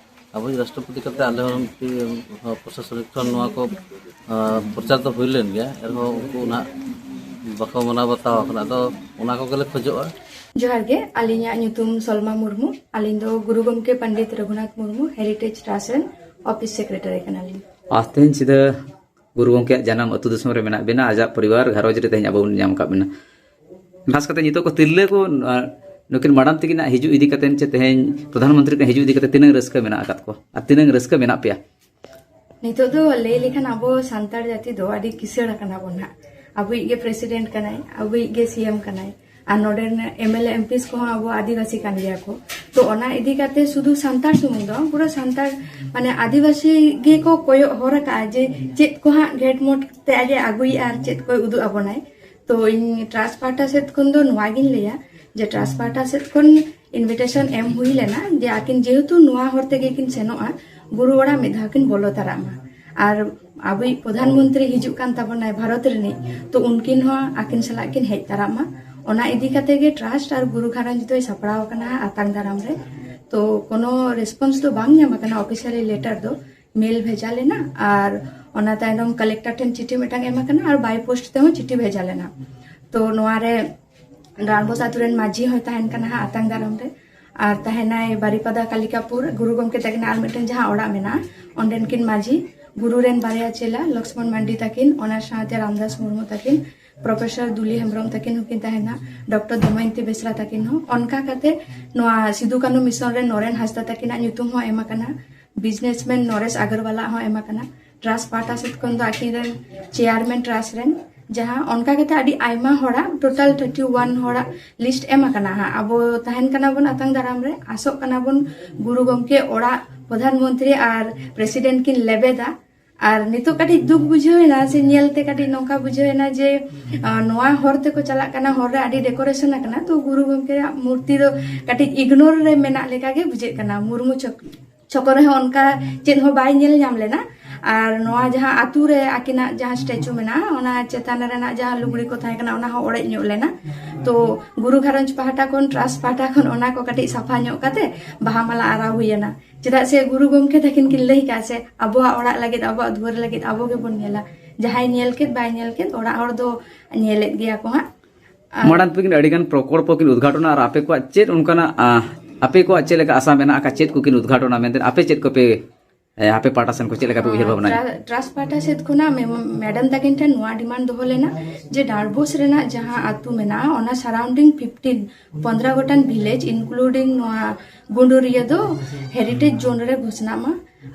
ᱟᱵᱚᱭᱤᱡ ᱨᱟᱥᱴᱨᱚᱯᱚᱛᱤ ᱠᱟᱛᱮ ᱟᱞᱮ ᱦᱚᱸ ᱢᱤᱫᱴᱤᱡ ᱯᱨᱚᱥᱟᱥᱚᱱᱤᱠ ᱴᱷᱮᱱ ᱱᱚᱣᱟ ᱠᱚ, ᱟᱸ, ᱯᱨᱚᱪᱟᱨ ᱫᱚ ᱦᱩᱭ ᱞᱮᱱ ᱜᱮᱭᱟ, ᱮᱱᱨᱮᱦᱚᱸ ᱩᱱᱠᱩ ᱱᱟᱦᱟᱜ ᱵᱟᱠᱚ ᱢᱟᱱᱟᱣ ᱵᱟᱛᱟᱣ ᱟᱠᱟᱱᱟ᱾ ᱟᱫᱚ ᱚᱱᱟ ᱠᱚᱜᱮᱞᱮ ᱠᱷᱚᱡᱚᱜᱼᱟ᱾ ᱡᱚᱦᱟᱨ ᱜᱮ, ᱟᱹᱞᱤᱧᱟᱜ ᱧᱩᱛᱩᱢ ᱥᱚᱞᱢᱟ ᱢᱩᱨᱢᱩ᱾ ᱟᱹᱞᱤᱧ ᱫᱚ ᱜᱩᱨᱩ ᱜᱚᱢᱠᱮ ᱯᱚᱱᱰᱤᱛ ᱨᱚᱜᱷᱩᱱᱟᱛᱷ ᱢᱩᱨᱢᱩ ᱦᱮᱨᱤᱴᱮᱡᱽ ᱴᱨᱟᱥᱴ ᱨᱮᱱ ᱚᱯᱷᱤᱥ ᱥᱮᱠᱨᱮᱴᱟᱨᱤ ᱠᱟᱱᱟᱞᱤᱧ᱾ ᱟᱨ ᱛᱮᱦᱮᱧ ᱥᱤᱫᱷᱟᱹ ᱜᱩᱨᱩ ᱜᱚᱢᱠᱮᱭᱟᱜ ᱡᱟᱱᱟᱢ ᱟᱹᱛᱩ ᱫᱤᱥᱚᱢ ᱨᱮ ᱢᱮᱱᱟᱜ ᱵᱮᱱᱟ, ᱟᱡᱟᱜ ᱯᱚᱨᱤᱵᱟᱨ ᱜᱷᱟᱨᱚᱸᱡᱽ ᱨᱮ ᱛᱮᱦᱮᱧ ᱟᱵᱚ ᱵᱚᱱ ᱧᱟᱢ ᱟᱠᱟᱫ ᱵᱮᱱᱟ᱾ ᱠᱷᱟᱥ ᱠᱟᱛᱮ ᱱᱤᱛᱚᱜ ᱠᱚ ᱛᱤᱨᱞᱟᱹ ᱠᱚ, ᱟᱨ ᱱᱩᱠᱤᱱ ᱢᱟᱰᱟᱢ ᱛᱟᱹᱠᱤᱱᱟᱜ ᱦᱤᱡᱩᱜ ᱤᱫᱤ ᱠᱟᱛᱮ ᱪᱮ ᱛᱮᱦᱮᱧ ᱯᱨᱚᱫᱷᱟᱱ ᱢᱚᱱᱛᱨᱤ ᱠᱤᱱ ᱦᱤᱡᱩᱜ ᱤᱫᱤ ᱠᱟᱛᱮ ᱛᱤᱱᱟᱹᱜ ᱨᱟᱹᱥᱠᱟᱹ ᱢᱮᱱᱟᱜ ᱟᱠᱟᱫ ᱠᱚᱣᱟ ᱟᱨ ᱛᱤᱱᱟᱹᱜ ᱨᱟᱹᱥᱠᱟᱹ ᱢᱮᱱᱟᱜ ᱯᱮᱭᱟ? ᱱᱤᱛᱚᱜ ᱫᱚ ᱞᱟᱹᱭ ᱞᱮᱠᱷᱟᱱ ᱟᱵᱚ ᱥᱟᱱᱛᱟᱲ ᱡᱟᱹᱛᱤ ᱫᱚ ᱟᱹᱰᱤ ᱠᱤᱥᱟᱹᱬ ᱟᱠᱟᱱᱟ ᱵᱚᱱ ᱦᱟᱸᱜ᱾ ᱟᱵᱚᱭᱤᱡ ᱜᱮ ᱯᱨᱮᱥᱤᱰᱮᱱᱴ ᱠᱟᱱᱟᱭ, ᱟᱵᱚᱭᱤᱡ ᱜᱮ ᱥᱤ ᱮᱢ ᱠᱟᱱᱟᱭ, ᱟᱨ ᱱᱚᱰᱮ ᱨᱮᱱ M L A, M piece ᱠᱚᱦᱚᱸ ᱟᱵᱚ ᱟᱹᱫᱤᱵᱟᱹᱥᱤ ᱠᱟᱱ ᱜᱮᱭᱟ ᱠᱚ᱾ ᱛᱚ ᱚᱱᱟ ᱤᱫᱤ ᱠᱟᱛᱮ ᱥᱩᱫᱷᱩ ᱥᱟᱱᱛᱟᱲ ᱥᱩᱢᱩᱝ ᱫᱚ ᱵᱟᱝ, ᱯᱩᱨᱟᱹ ᱥᱟᱱᱛᱟᱲ ᱢᱟᱱᱮ ᱟᱹᱫᱤᱵᱟᱹᱥᱤ ᱜᱮᱠᱚ ᱠᱚᱭᱚᱜ ᱦᱚᱨ ᱟᱠᱟᱫᱼᱟ ᱡᱮ ᱪᱮᱫ ᱠᱚ ᱦᱟᱸᱜ ᱜᱷᱮᱴ ᱢᱚᱴ ᱛᱮ ᱟᱡ ᱮ ᱟᱹᱜᱩᱭᱮᱫᱼᱟ ᱟᱨ ᱪᱮᱫ ᱠᱚᱭ ᱩᱫᱩᱜ ᱟᱵᱚᱱᱟᱭ᱾ ᱛᱚ ᱤᱧ ᱴᱨᱟᱥᱴ ᱯᱟᱦᱴᱟ ᱥᱮᱫ ᱠᱷᱚᱱ ᱫᱚ ᱱᱚᱣᱟ ᱜᱤᱧ ᱞᱟᱹᱭᱟ ᱡᱮ ᱴᱨᱟᱥᱴ ᱯᱟᱦᱴᱟ ᱥᱮᱫ ᱠᱷᱚᱱ ᱤᱱᱵᱷᱤᱴᱮᱥᱚᱱ ᱮᱢ ᱦᱩᱭ ᱞᱮᱱᱟ ᱡᱮ ᱟᱹᱠᱤᱱ ᱡᱮᱦᱮᱛᱩ ᱱᱚᱣᱟ ᱦᱚᱨ ᱛᱮᱜᱮ ᱠᱤᱱ ᱥᱮᱱᱚᱜᱼᱟ, ᱜᱩᱨᱩ ᱚᱲᱟᱜ ᱢᱤᱫ ᱫᱷᱟᱣ ᱠᱤᱱ ᱵᱚᱞᱚ ᱛᱟᱨᱟᱜ ᱢᱟ᱾ ᱟᱨ ᱟᱵᱚᱭᱤᱡ ᱯᱨᱚᱫᱷᱟᱱ ᱢᱚᱱᱛᱨᱤ ᱦᱤᱡᱩᱜ ᱠᱟᱱ ᱛᱟᱵᱚᱱᱟᱭ ᱵᱷᱟᱨᱚᱛ ᱨᱤᱱᱤᱡ, ᱛᱚ ᱩᱱᱠᱤᱱ ᱦᱚᱸ ᱟᱹᱠᱤᱱ ᱥᱟᱞᱟᱜ ᱠᱤᱱ ᱦᱮᱡ ᱛᱟᱨᱟᱜ ᱢᱟ᱾ ᱚᱱᱟ ᱤᱫᱤ ᱠᱟᱛᱮ ᱜᱮ ᱴᱨᱟᱥᱴ ᱟᱨ ᱜᱩᱨᱩ ᱜᱷᱟᱨᱚᱸᱡᱽ ᱫᱚᱭ ᱥᱟᱯᱲᱟᱣ ᱟᱠᱟᱱᱟ ᱟᱛᱟᱝ ᱫᱟᱨᱟᱢ ᱨᱮ᱾ ᱛᱚ ᱠᱳᱱᱳ ᱨᱮᱥᱯᱚᱱᱥ ᱫᱚ ᱵᱟᱝ ᱧᱟᱢ ᱟᱠᱟᱱᱟ, ᱚᱯᱷᱤᱥᱤᱭᱟᱞᱤ ᱞᱮᱴᱟᱨ ᱫᱚ ᱢᱮᱞ ᱵᱷᱮᱡᱟ ᱞᱮᱱᱟ ᱟᱨ ᱚᱱᱟ ᱛᱟᱭᱱᱚᱢ ᱠᱟᱞᱮᱠᱴᱚᱨ ᱴᱷᱮᱱ ᱪᱤᱴᱷᱤ ᱢᱤᱫᱴᱟᱝ ᱮᱢ ᱟᱠᱟᱱᱟ ᱟᱨ ᱵᱟᱭ ᱯᱳᱥᱴ ᱛᱮᱦᱚᱸ ᱪᱤᱴᱷᱤ ᱵᱷᱮᱡᱟ ᱞᱮᱱᱟ᱾ ᱛᱚ ᱱᱚᱣᱟ ᱨᱮ ᱰᱟᱱᱵᱚᱥ ᱟᱛᱳ ᱨᱮᱱ ᱢᱟᱹᱡᱷᱤ ᱦᱚᱸᱭ ᱛᱟᱦᱮᱱ ᱠᱟᱱᱟ ᱦᱟᱸᱜ ᱟᱛᱟᱝ ᱫᱟᱨᱟᱢ ᱨᱮ, ᱟᱨ ᱛᱟᱦᱮᱱᱟᱭ ᱵᱟᱨᱤᱯᱟᱫᱟ ᱠᱟᱞᱤᱠᱟᱯᱩᱨ ᱜᱩᱨᱩ ᱜᱚᱢᱠᱮ ᱛᱟᱹᱠᱤᱱᱟᱜ ᱟᱨ ᱢᱤᱫᱴᱮᱱ ᱡᱟᱦᱟᱸ ᱚᱲᱟᱜ ᱢᱮᱱᱟᱜᱼᱟ, ᱚᱸᱰᱮᱱ ᱠᱤᱱ ᱢᱟᱹᱡᱷᱤ, ᱜᱩᱨᱩ ᱨᱮᱱ ᱵᱟᱨᱭᱟ ᱪᱮᱞᱟ ᱞᱚᱠᱥᱢᱚᱱ ᱢᱟᱱᱰᱤ ᱛᱟᱹᱠᱤᱱ, ᱚᱱᱟ ᱥᱟᱶᱛᱮ ᱨᱟᱢᱫᱟᱥ ᱢᱩᱨᱢᱩ ᱛᱟᱹᱠᱤᱱ, ᱯᱨᱚᱯᱷᱮᱥᱚᱨ ᱫᱩᱞᱤ ᱦᱮᱢᱵᱨᱚᱢ ᱛᱟᱹᱠᱤᱱ ᱦᱚᱸᱠᱤᱱ ᱛᱟᱦᱮᱱᱟ, ᱰᱚᱠᱴᱚᱨ ᱫᱚᱢᱚᱭᱚᱱᱛᱤ ᱵᱮᱥᱨᱟ ᱛᱟᱹᱠᱤᱱ ᱦᱚᱸ᱾ ᱚᱱᱠᱟ ᱠᱟᱛᱮ ᱱᱚᱣᱟ ᱥᱤᱫᱩ ᱠᱟᱹᱱᱦᱩ ᱢᱤᱥᱚᱱ ᱨᱮ ᱱᱚᱨᱮᱱ ᱦᱟᱸᱥᱫᱟ ᱛᱟᱹᱠᱤᱱᱟᱜ ᱧᱩᱛᱩᱢ ᱦᱚᱸ ᱮᱢ ᱟᱠᱟᱱᱟ, ᱵᱤᱡᱽᱱᱮᱥᱢᱮᱱ ᱱᱚᱨᱮᱥ ᱟᱜᱚᱨᱣᱟᱞᱟ ᱦᱚᱸ ᱮᱢ ᱟᱠᱟᱱᱟ᱾ ᱴᱨᱟᱥᱴ ᱯᱟᱦᱴᱟ ᱥᱮᱫ ᱠᱷᱚᱱ ᱫᱚ ᱟᱹᱠᱤᱱ ᱨᱮᱱ ᱪᱮᱭᱟᱨᱢᱮᱱ ᱴᱨᱟᱥᱴ ᱨᱮᱱ ᱡᱟᱦᱟᱸ ᱚᱱᱠᱟ ᱠᱟᱛᱮ ᱟᱹᱰᱤ ᱟᱭᱢᱟ ᱦᱚᱲᱟᱜ, ᱴᱳᱴᱟᱞ ᱛᱷᱟᱨᱴᱤ ᱳᱣᱟᱱ ᱦᱚᱲᱟᱜ ᱞᱤᱥᱴ ᱮᱢ ᱟᱠᱟᱱᱟ ᱦᱟᱸᱜ᱾ ᱟᱵᱚ ᱛᱟᱦᱮᱱ ᱠᱟᱱᱟ ᱵᱚᱱ ᱟᱛᱟᱝ ᱫᱟᱨᱟᱢ ᱨᱮ, ᱟᱥᱚᱜ ᱠᱟᱱᱟ ᱵᱚᱱ ᱜᱩᱨᱩ ᱜᱚᱢᱠᱮ ᱚᱲᱟᱜ, ᱯᱨᱚᱫᱷᱟᱱ ᱢᱚᱱᱛᱨᱤ ᱟᱨ ᱯᱨᱮᱥᱤᱰᱮᱱᱴ ᱠᱤᱱ ᱞᱮᱵᱮᱫᱟ᱾ ᱟᱨ ᱱᱤᱛᱚᱜ ᱠᱟᱹᱴᱤᱡ ᱫᱩᱠ ᱵᱩᱡᱷᱟᱹᱣ ᱮᱱᱟ, ᱥᱮ ᱧᱮᱞ ᱛᱮ ᱠᱟᱹᱴᱤᱡ ᱱᱚᱝᱠᱟ ᱵᱩᱡᱷᱟᱹᱣ ᱮᱱᱟ ᱡᱮ, ᱟᱸ, ᱱᱚᱣᱟ ᱦᱚᱨ ᱛᱮᱠᱚ ᱪᱟᱞᱟᱜ ᱠᱟᱱᱟ, ᱦᱚᱨ ᱨᱮ ᱟᱹᱰᱤ ᱰᱮᱠᱳᱨᱮᱥᱚᱱ ᱟᱠᱟᱱᱟ, ᱛᱚ ᱜᱩᱨᱩ ᱜᱚᱢᱠᱮᱭᱟᱜ ᱢᱩᱨᱛᱤ ᱫᱚ ᱠᱟᱹᱴᱤᱡ ᱤᱜᱱᱳᱨ ᱨᱮ ᱢᱮᱱᱟᱜ ᱞᱮᱠᱟ ᱜᱮ ᱵᱩᱡᱷᱟᱹᱜ ᱠᱟᱱᱟ᱾ ᱢᱩᱨᱢᱩ ᱪᱷᱚᱠ ᱪᱷᱚᱠᱚ ᱨᱮᱦᱚᱸ ᱚᱱᱠᱟ ᱪᱮᱫ ᱦᱚᱸ ᱵᱟᱭ ᱧᱮᱞ ᱧᱟᱢ ᱞᱮᱱᱟ᱾ ᱟᱨ ᱱᱚᱣᱟ ᱡᱟᱦᱟᱸ ᱟᱛᱩ ᱨᱮ ᱟᱹᱠᱤᱱᱟᱜ ᱡᱟᱦᱟᱸ ᱥᱴᱮᱪᱩ ᱢᱮᱱᱟᱜᱼᱟ, ᱚᱱᱟ ᱪᱮᱛᱟᱱ ᱨᱮᱱᱟᱜ ᱡᱟᱦᱟᱸ ᱞᱩᱜᱽᱲᱤ ᱠᱚ ᱛᱟᱦᱮᱸ ᱠᱟᱱᱟ, ᱚᱱᱟ ᱦᱚᱸ ᱚᱲᱮᱡ ᱧᱚᱜ ᱞᱮᱱᱟ᱾ ᱛᱚ ᱜᱩᱨᱩ ᱜᱷᱟᱨᱚᱸᱡᱽ ᱯᱟᱦᱴᱟ ᱠᱷᱚᱱ, ᱴᱨᱟᱥᱴ ᱯᱟᱦᱴᱟ ᱠᱷᱚᱱ ᱚᱱᱟ ᱠᱚ ᱠᱟᱹᱴᱤᱡ ᱥᱟᱯᱷᱟ ᱧᱚᱜ ᱠᱟᱛᱮ ᱵᱟᱦᱟ ᱢᱟᱞᱟ ᱟᱨᱟᱣ ᱦᱩᱭᱮᱱᱟ᱾ ᱪᱮᱫᱟᱜ ᱥᱮ ᱜᱩᱨᱩ ᱜᱚᱢᱠᱮ ᱛᱟᱹᱠᱤᱱ ᱠᱤᱱ ᱞᱟᱹᱭ ᱠᱟᱜᱼᱟ ᱥᱮ, ᱟᱵᱚᱣᱟᱜ ᱚᱲᱟᱜ ᱞᱟᱹᱜᱤᱫ, ᱟᱵᱚᱣᱟᱜ ᱫᱩᱣᱟᱹᱨ ᱞᱟᱹᱜᱤᱫ ᱟᱵᱚ ᱜᱮᱵᱚᱱ ᱧᱮᱞᱟ᱾ ᱡᱟᱦᱟᱸᱭ ᱧᱮᱞ ᱠᱮᱫ ᱵᱟᱭ ᱧᱮᱞ ᱠᱮᱫ, ᱚᱲᱟᱜ ᱦᱚᱲ ᱫᱚ ᱧᱮᱞᱮᱫ ᱜᱮᱭᱟ ᱠᱚ ᱦᱟᱸᱜ᱾ ᱟᱨ ᱢᱟᱲᱟᱝ ᱛᱮᱜᱮ ᱟᱹᱰᱤᱜᱟᱱ ᱯᱨᱚᱠᱚᱞᱯᱚ ᱠᱤᱱ ᱩᱫᱽᱜᱷᱟᱴᱚᱱᱟ, ᱟᱨ ᱟᱯᱮ ᱠᱚᱣᱟᱜ ᱪᱮᱫ ᱚᱱᱠᱟᱱᱟᱜ, ᱟᱸ, ᱟᱯᱮ ᱠᱚᱣᱟᱜ ᱪᱮᱫ ᱞᱮᱠᱟ ᱟᱥᱟ ᱢᱮᱱᱟᱜ ᱟᱠᱟᱫ, ᱪᱮᱫ ᱠᱚᱠᱤᱱ ᱩᱫᱽᱜᱷᱟᱴᱚᱱᱟ ᱢᱮᱱᱛᱮ ᱟᱯᱮ ᱪᱮᱫ ᱠᱚᱯᱮ, ᱮ, ᱟᱯᱮ ᱯᱟᱦᱴᱟ ᱥᱮᱱ ᱠᱷᱚᱱ ᱪᱮᱫ ᱞᱮᱠᱟ ᱯᱮ ᱩᱭᱦᱟᱹᱨ ᱵᱷᱟᱵᱽᱱᱟᱭᱟ? ᱴᱨᱟ-, ᱴᱨᱟᱥᱴ ᱯᱟᱦᱴᱟ ᱥᱮᱫ ᱠᱷᱚᱱᱟᱜ ᱢᱮ-, ᱢᱮᱰᱟᱢ ᱛᱟᱹᱠᱤᱱ ᱴᱷᱮᱱ ᱱᱚᱣᱟ ᱰᱤᱢᱟᱱᱰ ᱫᱚᱦᱚ ᱞᱮᱱᱟ ᱡᱮ ᱰᱟᱸᱰᱵᱳᱥ ᱨᱮᱱᱟᱜ ᱡᱟᱦᱟᱸ ᱟᱹᱛᱩ ᱢᱮᱱᱟᱜᱼᱟ, ᱚᱱᱟ ᱥᱟᱨᱟᱣᱩᱱᱰᱤᱝ ᱯᱷᱤᱯᱴᱤᱱ, ᱯᱚᱱᱫᱽᱨᱚ ᱜᱚᱴᱟᱝ ᱵᱷᱤᱞᱮᱡᱽ, ᱤᱱᱠᱞᱩᱰᱤᱝ ᱱᱚᱣᱟ ᱜᱩᱸᱰᱩᱨᱤᱭᱟᱹ ᱫᱚ ᱦᱮᱨᱤᱴᱮᱡᱽ ᱡᱳᱱ ᱨᱮ ᱜᱷᱳᱥᱚᱱᱟᱜ ᱢᱟ᱾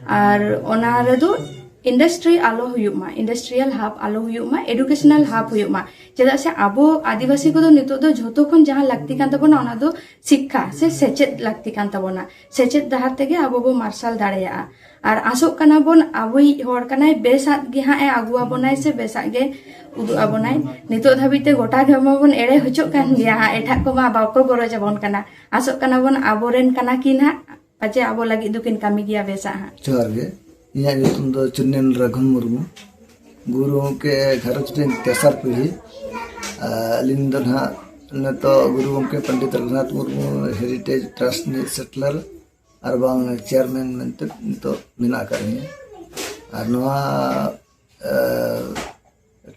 ᱟᱨ ᱚᱱᱟ ᱨᱮᱫᱚ ᱤᱱᱰᱟᱥᱴᱨᱤ ᱟᱞᱚ ᱦᱩᱭᱩᱜ ᱢᱟ, ᱤᱱᱰᱟᱥᱴᱨᱤᱭᱟᱞ ᱦᱟᱵ ᱟᱞᱚ ᱦᱩᱭᱩᱜ ᱢᱟ, ᱮᱰᱩᱠᱮᱥᱚᱱᱟᱞ ᱦᱟᱵ ᱦᱩᱭᱩᱜ ᱢᱟ᱾ ᱪᱮᱫᱟᱜ ᱥᱮ ᱟᱵᱚ ᱟᱹᱫᱤᱵᱟᱹᱥᱤ ᱠᱚᱫᱚ ᱱᱤᱛᱚᱜ ᱫᱚ ᱡᱷᱚᱛᱚ ᱠᱷᱚᱱ ᱡᱟᱦᱟᱸ ᱞᱟᱹᱠᱛᱤ ᱠᱟᱱ ᱛᱟᱵᱚᱱᱟ, ᱚᱱᱟ ᱫᱚ ᱥᱤᱠᱠᱷᱟ ᱥᱮ ᱥᱮᱪᱮᱫ ᱞᱟᱹᱠᱛᱤ ᱠᱟᱱ ᱛᱟᱵᱚᱱᱟ᱾ ᱥᱮᱪᱮᱫ ᱰᱟᱦᱟᱨ ᱛᱮᱜᱮ ᱟᱵᱚ ᱵᱚ ᱢᱟᱨᱥᱟᱞ ᱫᱟᱲᱮᱭᱟᱜᱼᱟ᱾ ᱟᱨ ᱟᱥᱚᱜ ᱠᱟᱱᱟ ᱵᱚᱱ, ᱟᱵᱚᱭᱤᱡ ᱦᱚᱲ ᱠᱟᱱᱟᱭ, ᱵᱮᱥᱟᱜ ᱜᱮ ᱦᱟᱸᱜ ᱮ ᱟᱹᱜᱩ ᱟᱵᱚᱱᱟᱭ ᱥᱮ ᱵᱮᱥᱟᱜ ᱜᱮ ᱩᱫᱩᱜ ᱟᱵᱚᱱᱟᱭ᱾ ᱱᱤᱛᱚᱜ ᱫᱷᱟᱹᱵᱤᱡ ᱛᱮ ᱜᱚᱴᱟ ᱜᱮ ᱢᱟᱵᱚᱱ ᱮᱲᱮ ᱦᱚᱪᱚᱜ ᱠᱟᱱ ᱜᱮᱭᱟ ᱦᱟᱸᱜ, ᱮᱴᱟᱜ ᱠᱚᱢᱟ ᱵᱟᱠᱚ ᱜᱚᱨᱚᱡᱽ ᱟᱵᱚᱱ ᱠᱟᱱᱟ᱾ ᱟᱥᱚᱜ ᱠᱟᱱᱟ ᱵᱚᱱ ᱟᱵᱚᱨᱮᱱ ᱠᱟᱱᱟ ᱠᱤᱱ ᱦᱟᱸᱜ, ᱯᱟᱪᱮ ᱟᱵᱚ ᱞᱟᱹᱜᱤᱫ ᱫᱚᱠᱤᱱ ᱠᱟᱹᱢᱤ ᱜᱮᱭᱟ ᱵᱮᱥᱟᱜ ᱦᱟᱸᱜ᱾ ᱡᱚᱦᱟᱨ ᱜᱮ᱾ ᱤᱧᱟᱹᱜ ᱧᱩᱛᱩᱢ ᱫᱚ ᱪᱩᱱᱱᱮᱱ ᱨᱟᱜᱷᱩᱱ ᱢᱩᱨᱢᱩ᱾ ᱜᱩᱨᱩ ᱜᱚᱢᱠᱮ ᱜᱷᱟᱨᱚᱸᱡᱽ ᱨᱮᱱ ᱛᱮᱥᱟᱨ ᱯᱤᱲᱦᱤ᱾ ᱟᱨ ᱟᱹᱞᱤᱧ ᱫᱚ ᱱᱟᱦᱟᱜ ᱱᱤᱛᱚᱜ ᱜᱩᱨᱩ ᱜᱚᱢᱠᱮ ᱯᱚᱱᱰᱤᱛ ᱨᱚᱜᱷᱩᱱᱟᱛᱷ ᱢᱩᱨᱢᱩ ᱦᱮᱨᱤᱴᱮᱡᱽ ᱴᱨᱟᱥᱴ ᱨᱤᱱᱤᱡ ᱥᱮᱴᱞᱟᱨ ᱟᱨ ᱵᱟᱝ ᱪᱮᱭᱟᱨᱢᱮᱱ ᱢᱮᱱᱛᱮ ᱱᱤᱛᱚᱜ ᱢᱮᱱᱟᱜ ᱟᱠᱟᱫ ᱞᱤᱧᱟᱹ᱾ ᱟᱨ ᱱᱚᱣᱟ, ᱮ,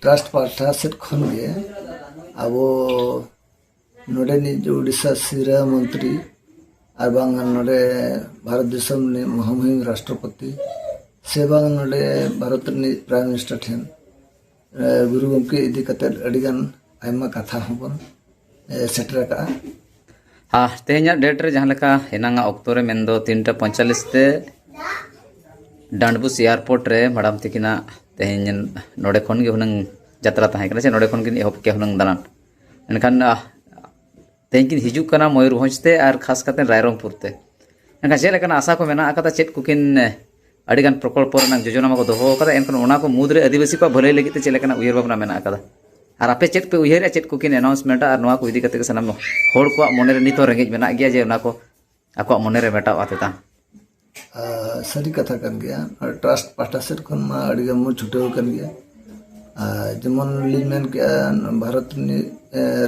ᱴᱨᱟᱥᱴ ᱯᱟᱦᱴᱟ ᱥᱮᱫ ᱠᱷᱚᱱ ᱜᱮ ᱟᱵᱚ ᱱᱚᱰᱮᱱᱤᱡ ᱩᱰᱤᱥᱟ ᱥᱤᱨᱟᱹ ᱢᱚᱱᱛᱨᱤ ᱟᱨ ᱵᱟᱝ ᱱᱚᱰᱮ ᱵᱷᱟᱨᱚᱛ ᱫᱤᱥᱚᱢ ᱨᱤᱱᱤᱡ ᱢᱚᱦᱟᱢᱩᱦᱤᱢ ᱨᱟᱥᱴᱨᱚᱯᱚᱛᱤ ᱥᱮ ᱵᱟᱝ ᱱᱚᱰᱮ ᱵᱷᱟᱨᱚᱛ ᱨᱤᱱᱤᱡ ᱯᱨᱟᱭᱤᱢ ᱢᱤᱱᱤᱥᱴᱟᱨ ᱴᱷᱮᱱ, ᱮ, ᱜᱩᱨᱩ ᱜᱚᱢᱠᱮ ᱤᱫᱤ ᱠᱟᱛᱮᱫ ᱟᱹᱰᱤᱜᱟᱱ ᱟᱭᱢᱟ ᱠᱟᱛᱷᱟ ᱦᱚᱸᱵᱚᱱ, ᱮ, ᱥᱮᱴᱮᱨ ᱟᱠᱟᱫᱼᱟ᱾ ᱟᱨ ᱛᱮᱦᱮᱧᱟᱜ ᱰᱮᱴ ᱨᱮ ᱡᱟᱦᱟᱸ ᱞᱮᱠᱟ ᱮᱱᱟᱝᱟᱜ ᱚᱠᱛᱚ ᱨᱮ, ᱢᱮᱱᱫᱚ ᱛᱤᱱᱴᱟ ᱯᱚᱸᱭᱛᱟᱞᱤᱥ ᱛᱮ ᱰᱟᱸᱰᱵᱳᱥ ᱮᱭᱟᱨᱯᱳᱨᱴ ᱨᱮ ᱢᱮᱰᱟᱢ ᱛᱤᱠᱤᱱᱟᱜ ᱛᱮᱦᱮᱧ ᱱᱚᱰᱮ ᱠᱷᱚᱱ ᱜᱮ ᱦᱩᱱᱟᱹᱝ ᱡᱟᱛᱨᱟ ᱛᱟᱦᱮᱸ ᱠᱟᱱᱟ, ᱥᱮ ᱱᱚᱰᱮ ᱠᱷᱚᱱ ᱠᱤᱱ ᱮᱦᱚᱵ ᱠᱮᱭᱟ ᱦᱩᱱᱟᱹᱝ ᱫᱟᱬᱟᱱ᱾ ᱢᱮᱱᱠᱷᱟᱱ ᱛᱮᱦᱮᱧ ᱠᱤᱱ ᱦᱤᱡᱩᱜ ᱠᱟᱱᱟ ᱢᱚᱭᱩᱨᱵᱷᱚᱸᱡᱽ ᱛᱮ ᱟᱨ ᱠᱷᱟᱥ ᱠᱟᱛᱮ ᱨᱟᱭᱨᱚᱝᱯᱩᱨ ᱛᱮ᱾ ᱮᱱᱠᱷᱟᱱ ᱪᱮᱫ ᱞᱮᱠᱟᱱᱟᱜ ᱟᱥᱟ ᱠᱚ ᱢᱮᱱᱟᱜ ᱟᱠᱟᱫᱟ? ᱪᱮᱫ ᱠᱚᱠᱤᱱ ᱟᱹᱰᱤᱜᱟᱱ ᱯᱨᱚᱠᱚᱞᱯᱚ ᱨᱮᱱᱟᱜ ᱡᱳᱡᱚᱱᱟ ᱢᱟᱠᱚ ᱫᱚᱦᱚ ᱟᱠᱟᱫᱟ, ᱮᱱᱠᱷᱟᱱ ᱚᱱᱟ ᱠᱚ ᱢᱩᱫᱽᱨᱮ ᱟᱹᱫᱤᱵᱟᱹᱥᱤ ᱠᱚᱣᱟᱜ ᱵᱷᱟᱹᱞᱟᱹᱭ ᱞᱟᱹᱜᱤᱫ ᱛᱮ ᱪᱮᱫ ᱞᱮᱠᱟᱱᱟᱜ ᱩᱭᱦᱟᱹᱨ ᱵᱷᱟᱵᱽᱱᱟ ᱢᱮᱱᱟᱜ ᱟᱠᱟᱫᱟ? ᱟᱨ ᱟᱯᱮ ᱪᱮᱫ ᱯᱮ ᱩᱭᱦᱟᱹᱨᱮᱜᱼᱟ, ᱪᱮᱫ ᱠᱚᱠᱤᱱ ᱟᱱᱟᱣᱩᱱᱥᱢᱮᱱᱴᱟ, ᱟᱨ ᱱᱚᱣᱟ ᱠᱚ ᱤᱫᱤ ᱠᱟᱛᱮ ᱜᱮ ᱥᱟᱱᱟᱢ ᱦᱚᱲ ᱠᱚᱣᱟᱜ ᱢᱚᱱᱮᱨᱮ ᱱᱤᱛ ᱦᱚᱸ ᱨᱮᱸᱜᱮᱡ ᱢᱮᱱᱟᱜ ᱜᱮᱭᱟ ᱡᱮ ᱚᱱᱟ ᱠᱚ ᱟᱠᱚᱣᱟᱜ ᱢᱚᱱᱮᱨᱮ ᱢᱮᱴᱟᱣ ᱟᱛᱮ ᱛᱟᱝ? ᱟᱨ ᱥᱟᱹᱨᱤ ᱠᱟᱛᱷᱟ ᱠᱟᱱ ᱜᱮᱭᱟ, ᱴᱨᱟᱥᱴ ᱯᱟᱦᱴᱟ ᱥᱮᱫ ᱠᱷᱚᱱ ᱢᱟ ᱟᱹᱰᱤ ᱜᱟᱱ ᱵᱚᱱ ᱪᱷᱩᱴᱟᱹᱣ ᱟᱠᱟᱱ ᱜᱮᱭᱟ᱾ ᱟᱨ ᱡᱮᱢᱚᱱ ᱞᱤᱧ ᱢᱮᱱ ᱠᱮᱜᱼᱟ, ᱵᱷᱟᱨᱚᱛ ᱨᱤᱱᱤᱡ